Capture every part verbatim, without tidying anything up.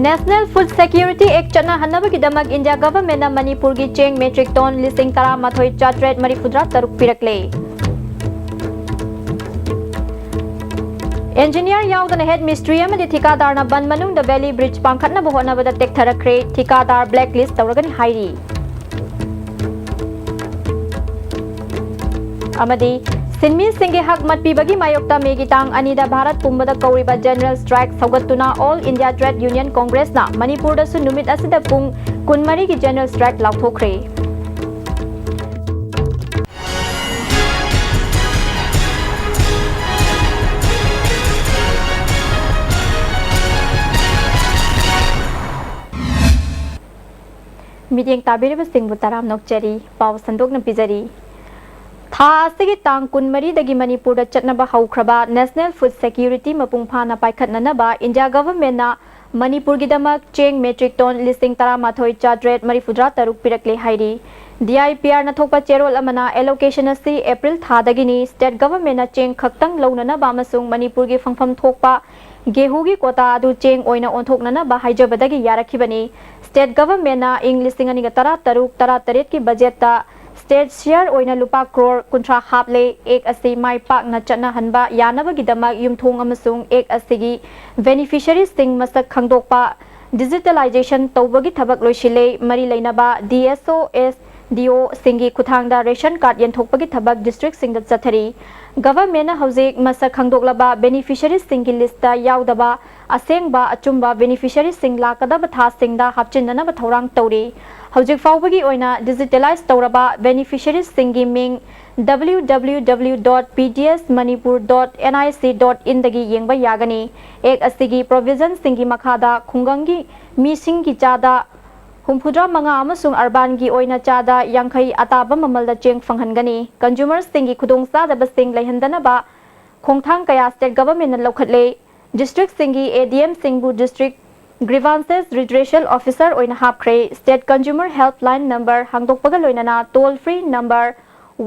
National Food Security Act ꯆꯠꯅꯍꯟꯅꯕꯒꯤꯗꯃꯛ India ꯒꯚꯔꯟꯃꯦꯟꯠꯅ ꯃꯅꯤꯄꯨꯔꯒꯤ ꯆꯦꯡ ꯃꯦꯇ꯭ꯔꯤꯛ ꯇꯣꯟ ꯂꯤꯁꯤꯡ ꯇꯔꯥꯃꯥꯊꯣꯏ ꯆꯥꯇ꯭ꯔꯦꯠ ꯃꯔꯤꯐꯨꯇꯔꯥ ꯇꯔꯨꯛ ꯄꯤꯔꯛꯂꯦ꯫ ꯏꯟꯖꯤꯅꯤꯌꯥꯔ ꯌꯥꯎꯗꯅ ꯍꯦꯗ ꯃꯤꯁꯇ꯭ꯔꯤ ꯑꯃꯗꯤ ꯊꯤꯀꯥꯗꯥꯔꯅ ꯕꯟ ꯃꯅꯨꯡꯗ ꯕꯦꯂꯤ ꯕ꯭ꯔꯤꯖ ꯄꯥꯡꯈꯠꯅꯕ ꯍꯣꯠꯅꯕꯗ ꯇꯦꯛꯊꯔꯛꯈ꯭ꯔꯦ꯫ ꯊꯤꯀꯥꯗꯥꯔ ꯕ꯭ꯂꯦꯛ ꯂꯤꯁ ꯇꯧꯔꯒꯅꯤ ꯍꯥꯏꯔꯤ꯫ ꯑꯃꯗꯤ ꯁꯤꯟꯃꯤꯁꯤꯡꯒꯤ ꯍꯛ ꯃꯠꯄꯤꯕꯒꯤ ꯃꯥꯌꯣꯛꯇ ꯃꯦꯒꯤ ꯇꯥꯡ ꯑꯅꯤꯗ ꯚꯥꯔꯠ ꯄꯨꯝꯕꯗ ꯀꯧꯔꯤꯕ ꯖꯦꯅꯔꯦꯜ ꯁ꯭ꯇ꯭ꯔꯥꯏꯛ ꯁꯧꯒꯠꯇꯨꯅ ꯑꯣꯜ ꯏꯟꯗꯤꯌꯥ ꯇ꯭ꯔꯦꯗ ꯌꯨꯅꯤꯌꯟ ꯀꯣꯡꯒ꯭ꯔꯦꯁꯅ ꯃꯅꯤꯄꯨꯔꯗꯁꯨ ꯅꯨꯃꯤꯠ ꯑꯁꯤꯗ ꯄꯨꯡ ꯀꯨꯟꯃꯔꯤꯒꯤ ꯖꯦꯅꯔꯦꯜ ꯁ꯭ꯇ꯭ꯔꯥꯏꯛ ꯂꯥꯎꯊꯣꯛꯈ꯭ꯔꯦ꯫ ꯃꯤꯠꯌꯦꯡ ꯇꯥꯕꯤꯔꯤꯕꯁꯤꯡꯕꯨ ꯇꯔꯥꯝꯅ ꯑꯣꯛꯆꯔꯤ꯫ ꯄꯥꯎ ꯁꯟꯗꯣꯛꯅ ꯄꯤꯖꯔꯤ꯫ ꯊꯥ ꯑꯁꯤꯒꯤ ꯇꯥꯡ ꯀꯨꯟꯃꯔꯤꯗꯒꯤ ꯃꯅꯤꯄꯨꯔꯗ ꯆꯠꯅꯕ ꯍꯧꯈ꯭ꯔꯕ ꯅꯦꯁꯅꯦꯜ ꯐꯨꯗ ꯁꯦꯀ꯭ꯌꯨꯔꯤꯇꯤ ꯃꯄꯨꯡ ꯐꯥꯅ ꯄꯥꯏꯈꯠꯅꯅꯕ ꯏꯟꯗꯤꯌꯥ ꯒꯚꯔꯟꯃꯦꯟꯠꯅ ꯃꯅꯤꯄꯨꯔꯒꯤꯗꯃꯛ ꯆꯦꯡ ꯃꯦꯇ꯭ꯔꯤꯛ ꯇꯣꯟ ꯂꯤꯁꯤꯡ ꯇꯔꯥꯃꯥꯊꯣꯏ ꯆꯥꯇ꯭ꯔꯦꯠ ꯃꯔꯤꯐꯨꯇꯔꯥ ꯇꯔꯨꯛ ꯄꯤꯔꯛꯂꯦ ꯍꯥꯏꯔꯤ꯫ ꯗꯤ ꯑꯥꯏ ꯄꯤ ꯑꯥꯔꯅ ꯊꯣꯛꯄ ꯆꯦꯔꯣꯜ ꯑꯃꯅ ꯑꯦꯂꯣꯀꯦꯁꯟ ꯑꯁꯤ ꯑꯦꯄ꯭ꯔꯤꯜ ꯊꯥꯗꯒꯤꯅꯤ꯫ ꯁ꯭ꯇꯦꯠ ꯒꯚꯔꯟꯃꯦꯟꯠꯅ ꯆꯦꯡ ꯈꯛꯇꯪ ꯂꯧꯅꯅꯕ ꯑꯃꯁꯨꯡ ꯃꯅꯤꯄꯨꯔꯒꯤ ꯐꯪꯐꯝ ꯊꯣꯛꯄ ꯒꯦꯍꯨꯒꯤ ꯀꯣꯇꯥ ꯑꯗꯨ ꯆꯦꯡ ꯑꯣꯏꯅ ꯑꯣꯟꯊꯣꯛꯅꯅꯕ ꯍꯥꯏꯖꯕꯗꯒꯤ ꯌꯥꯔꯛꯈꯤꯕꯅꯤ꯫ ꯁ꯭ꯇꯦꯠ ꯒꯚꯔꯟꯃꯦꯟꯠꯅ ꯏꯪ ꯂꯤꯁꯤꯡ ꯑꯅꯤꯒ ꯇꯔꯥꯇꯔꯨꯛ ꯇꯔꯥꯇꯔꯦꯠꯀꯤ ꯕꯖꯦꯠꯇ ꯁ꯭ꯇꯦꯠ ꯁꯤꯌꯥꯔ ꯑꯣꯏꯅ ꯂꯨꯄꯥ ꯀ꯭ꯔꯣꯔ ꯀꯨꯟꯊ꯭ꯔꯥ ꯍꯥꯞꯂꯦ꯫ ꯑꯦꯛ ꯑꯁꯤ ꯃꯥꯏ ꯄꯥꯛꯅ ꯆꯠꯅꯍꯟꯕ ꯌꯥꯅꯕꯒꯤꯗꯃꯛ ꯌꯨꯝꯊꯣꯡ ꯑꯃꯁꯨꯡ ꯑꯦꯛ ꯑꯁꯤꯒꯤ ꯕꯦꯅꯤꯐꯤꯁꯔꯤꯁꯤꯡ ꯃꯁꯛ ꯈꯪꯗꯣꯛꯄ, ꯗꯤꯖꯤꯇꯦꯂꯥꯏꯖꯦꯁꯟ ꯇꯧꯕꯒꯤ ꯊꯕꯛ ꯂꯣꯏꯁꯤꯜꯂꯦ꯫ ꯃꯔꯤ ꯂꯩꯅꯕ ꯗꯤ ꯑꯦꯁ ꯑꯣ, ꯑꯦꯁ ꯗꯤ ꯑꯣꯁꯤꯡꯒꯤ ꯈꯨꯠꯊꯥꯡꯗ ꯔꯦꯁꯟ ꯀꯥꯔꯗ ꯌꯦꯟꯊꯣꯛꯄꯒꯤ ꯊꯕꯛ ꯗꯤꯁꯇ꯭ꯔꯤꯛꯁꯤꯡꯗ ꯆꯠꯊꯔꯤ꯫ ꯒꯚꯔꯟꯃꯦꯟꯠꯅ ꯍꯧꯖꯤꯛ ꯃꯁꯛ ꯈꯪꯗꯣꯛꯂꯕ ꯕꯦꯅꯤꯐꯤꯁꯔꯤꯁꯤꯡꯒꯤ ꯂꯤꯁꯇ ꯌꯥꯎꯗꯕ ꯑꯁꯦꯡꯕ ꯑꯆꯨꯝꯕ ꯕꯦꯅꯤꯐꯤꯁꯔꯤꯁꯤꯡ ꯂꯥꯛꯀꯗꯕ ꯊꯥꯁꯤꯡꯗ ꯍꯥꯞꯆꯤꯟꯅꯅꯕ ꯊꯧꯔꯥꯡ ꯇꯧꯔꯤ꯫ ꯍꯧꯖꯤꯛ ꯐꯥꯎꯕꯒꯤ ꯑꯣꯏꯅ ꯗꯤꯖꯤꯇꯦꯂꯥꯏꯖ ꯇꯧꯔꯕ ꯕꯦꯅꯤꯐꯤꯁꯔꯤꯁꯤꯡꯒꯤ ꯃꯤꯡ W W W dot P D S Manipur dot N I C dot in ꯗꯒꯤ ꯌꯦꯡꯕ ꯌꯥꯒꯅꯤ꯫ ꯑꯦꯛ ꯑꯁꯤꯒꯤ ꯄ꯭ꯔꯣꯚꯤꯖꯟꯁꯤꯡꯒꯤ ꯃꯈꯥꯗ ꯈꯨꯡꯒꯪꯒꯤ ꯃꯤꯁꯤꯡꯒꯤ ꯆꯥꯗ ꯍꯨꯝꯐꯨꯇꯔꯥ ꯃꯉꯥ ꯑꯃꯁꯨꯡ ꯑꯔꯕꯥꯟꯒꯤ ꯑꯣꯏꯅ ꯆꯥꯗ ꯌꯥꯡꯈꯩ ꯑꯇꯥꯕ ꯃꯃꯜꯗ ꯆꯦꯡ ꯐꯪꯍꯟꯒꯅꯤ꯫ ꯀꯟꯖꯨꯃꯔꯁꯤꯡꯒꯤ ꯈꯨꯗꯣꯡꯆꯥꯗꯕꯁꯤꯡ ꯂꯩꯍꯟꯗꯅꯕ ꯈꯣꯡꯊꯥꯡ ꯀꯌꯥ ꯁ꯭ꯇꯦꯠ ꯒꯚꯔꯟꯃꯦꯟꯠꯅ ꯂꯧꯈꯠꯂꯦ꯫ ꯗꯤꯁꯇ꯭ꯔꯤꯛꯁꯤꯡꯒꯤ ꯑꯦ ꯗꯤ ꯑꯦꯝꯁꯤꯡꯕꯨ ꯗꯤꯁꯇ꯭ꯔꯤꯛ ꯒ꯭ꯔꯤꯚꯥꯟꯁꯦꯁ ꯔꯤꯗ꯭ꯔꯦꯁꯦꯜ ꯑꯣꯐꯤꯁꯔ ꯑꯣꯏꯅ ꯍꯥꯞꯈ꯭ꯔꯦ꯫ ꯁ꯭ꯇꯦꯠ ꯀꯟꯖꯨꯃꯔ ꯍꯦꯜꯞꯂꯥꯏꯟ ꯅꯝꯕꯔ ꯍꯥꯡꯗꯣꯛꯄꯒ ꯂꯣꯏꯅꯅ toll free number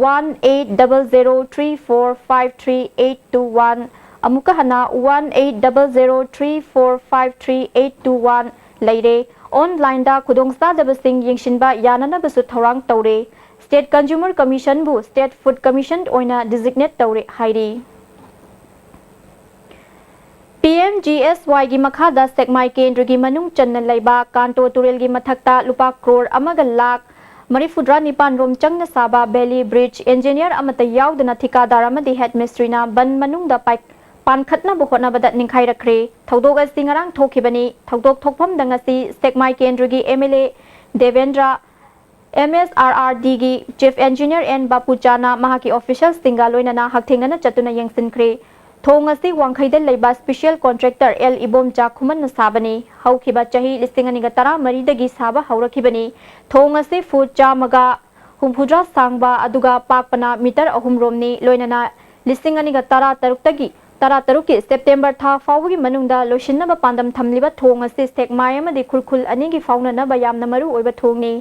one eight double zero three four five three eight two one, ꯑꯃꯨꯛꯀ ꯍꯟꯅ one eight double zero three four five three eight two one ꯂꯩꯔꯦ꯫ ꯑꯣꯟꯂꯥꯏꯟꯗ ꯈꯨꯗꯣꯡꯆꯥꯗꯕꯁꯤꯡ ꯌꯦꯡꯁꯤꯟꯕ ꯌꯥꯅꯅꯕꯁꯨ ꯊꯧꯔꯥꯡ ꯇꯧꯔꯦ꯫ ꯁ꯭ꯇꯦꯠ ꯀꯟꯖꯨꯃꯔ ꯀꯃꯤꯁꯟꯕꯨ ꯁ꯭ꯇꯦꯠ ꯐꯨꯗ ꯀꯃꯤꯁꯟ ꯑꯣꯏꯅ ꯗꯤꯖꯤꯒꯅꯦꯠ ꯇꯧꯔꯦ ꯍꯥꯏꯔꯤ꯫ ꯄꯤ ꯑꯦꯝ ꯖꯤ ꯑꯦꯁ ꯋꯥꯏꯒꯤ ꯃꯈꯥꯗ ꯁꯦꯛꯃꯥꯏ ꯀꯦꯟꯗ꯭ꯔꯒꯤ ꯃꯅꯨꯡ ꯆꯟꯅ ꯂꯩꯕ ꯀꯥꯟꯇꯣ ꯇꯨꯔꯦꯜꯒꯤ ꯃꯊꯛꯇ ꯂꯨꯄꯥ ꯀ꯭ꯔꯣꯔ ꯑꯃꯒ ꯂꯥꯈ ꯃꯔꯤꯐꯨꯇꯔꯥ ꯅꯤꯄꯥꯟ ꯔꯣꯝ ꯆꯪꯅ ꯁꯥꯕ ꯚꯦꯂꯤ ꯕ꯭ꯔꯤꯖ ꯏꯟꯖꯤꯅꯤꯌꯔ ꯑꯃꯠꯇ ꯌꯥꯎꯗꯅ ꯊꯤꯀꯥꯗꯥꯔ ꯑꯃꯗꯤ ꯍꯦꯗ ꯃꯤꯁꯇ꯭ꯔꯤꯅ ꯕꯟ ꯃꯅꯨꯡꯗ ꯄꯥꯏ-, ꯄꯥꯟꯈꯠꯅꯕ ꯍꯣꯠꯅꯕꯗ ꯅꯤꯡꯈꯥꯏꯔꯛꯈ꯭ꯔꯦ꯫ ꯊꯧꯗꯣꯛ ꯑꯁꯤ ꯉꯔꯥꯡ ꯊꯣꯛꯈꯤꯕꯅꯤ꯫ ꯊꯧꯗꯣꯛ ꯊꯣꯛꯐꯝꯗ ꯉꯁꯤ ꯁꯦꯛꯃꯥꯏ ꯀꯦꯟꯗ꯭ꯔꯒꯤ M L A Debendra, M S R R ꯗꯤꯒꯤ ꯆꯤꯐ ꯏꯟꯖꯤꯅꯤꯌꯔ ꯑꯦꯟ ꯕꯥꯄꯨꯆꯥꯅ ꯃꯍꯥꯛꯀꯤ ꯑꯣꯐꯤꯁꯤꯌꯦꯜꯁꯤꯡꯒ ꯂꯣꯏꯅꯅ ꯍꯛꯊꯦꯡꯅꯅ ꯆꯠꯇꯨꯅ ꯌꯦꯡꯁꯤꯟꯈ꯭ꯔꯦ꯫ ꯊꯣꯡ ꯑꯁꯤ ꯋꯥꯡꯈꯩꯗ ꯂꯩꯕ ꯁ꯭ꯄꯤꯁꯤꯌꯦꯜ ꯀꯣꯟꯇ꯭ꯔꯦꯛꯇꯔ ꯑꯦꯜ ꯏꯕꯣꯝꯆꯥ ꯈꯨꯃꯟꯅ ꯁꯥꯕꯅꯤ꯫ ꯍꯧꯈꯤꯕ ꯆꯍꯤ ꯂꯤꯁꯤꯡ ꯑꯅꯤꯒ ꯇꯔꯥꯃꯔꯤꯗꯒꯤ ꯁꯥꯕ ꯍꯧꯔꯛꯈꯤꯕꯅꯤ꯫ ꯊꯣꯡ ꯑꯁꯤ ꯐꯨꯠ ꯆꯥꯝꯃꯒ ꯍꯨꯝꯐꯨꯇꯔꯥ ꯁꯥꯡꯕ ꯑꯗꯨꯒ ꯄꯥꯛꯄꯅ ꯃꯤꯇꯔ ꯑꯍꯨꯝ ꯔꯣꯝꯅꯤ꯫ ꯂꯣꯏꯅꯅ ꯂꯤꯁꯤꯡ ꯑꯅꯤꯒ ꯇꯔꯥꯇꯔꯨꯛꯇꯒꯤ, ꯇꯔꯥꯇꯔꯨꯛꯀꯤ ꯁꯦꯞꯇꯦꯝꯕꯔ ꯊꯥ ꯐꯥꯎꯕꯒꯤ ꯃꯅꯨꯡꯗ ꯂꯣꯏꯁꯤꯟꯅꯕ ꯄꯥꯟꯗꯝ ꯊꯝꯂꯤꯕ ꯊꯣꯡ ꯑꯁꯤ ꯁꯦꯛꯃꯥꯏ ꯑꯃꯗꯤ ꯈꯨꯔꯈꯨꯜ ꯑꯅꯤꯒꯤ ꯐꯥꯎꯅꯅꯕ ꯌꯥꯝꯅ ꯃꯔꯨ ꯑꯣꯏꯕ ꯊꯣꯡꯅꯤ꯫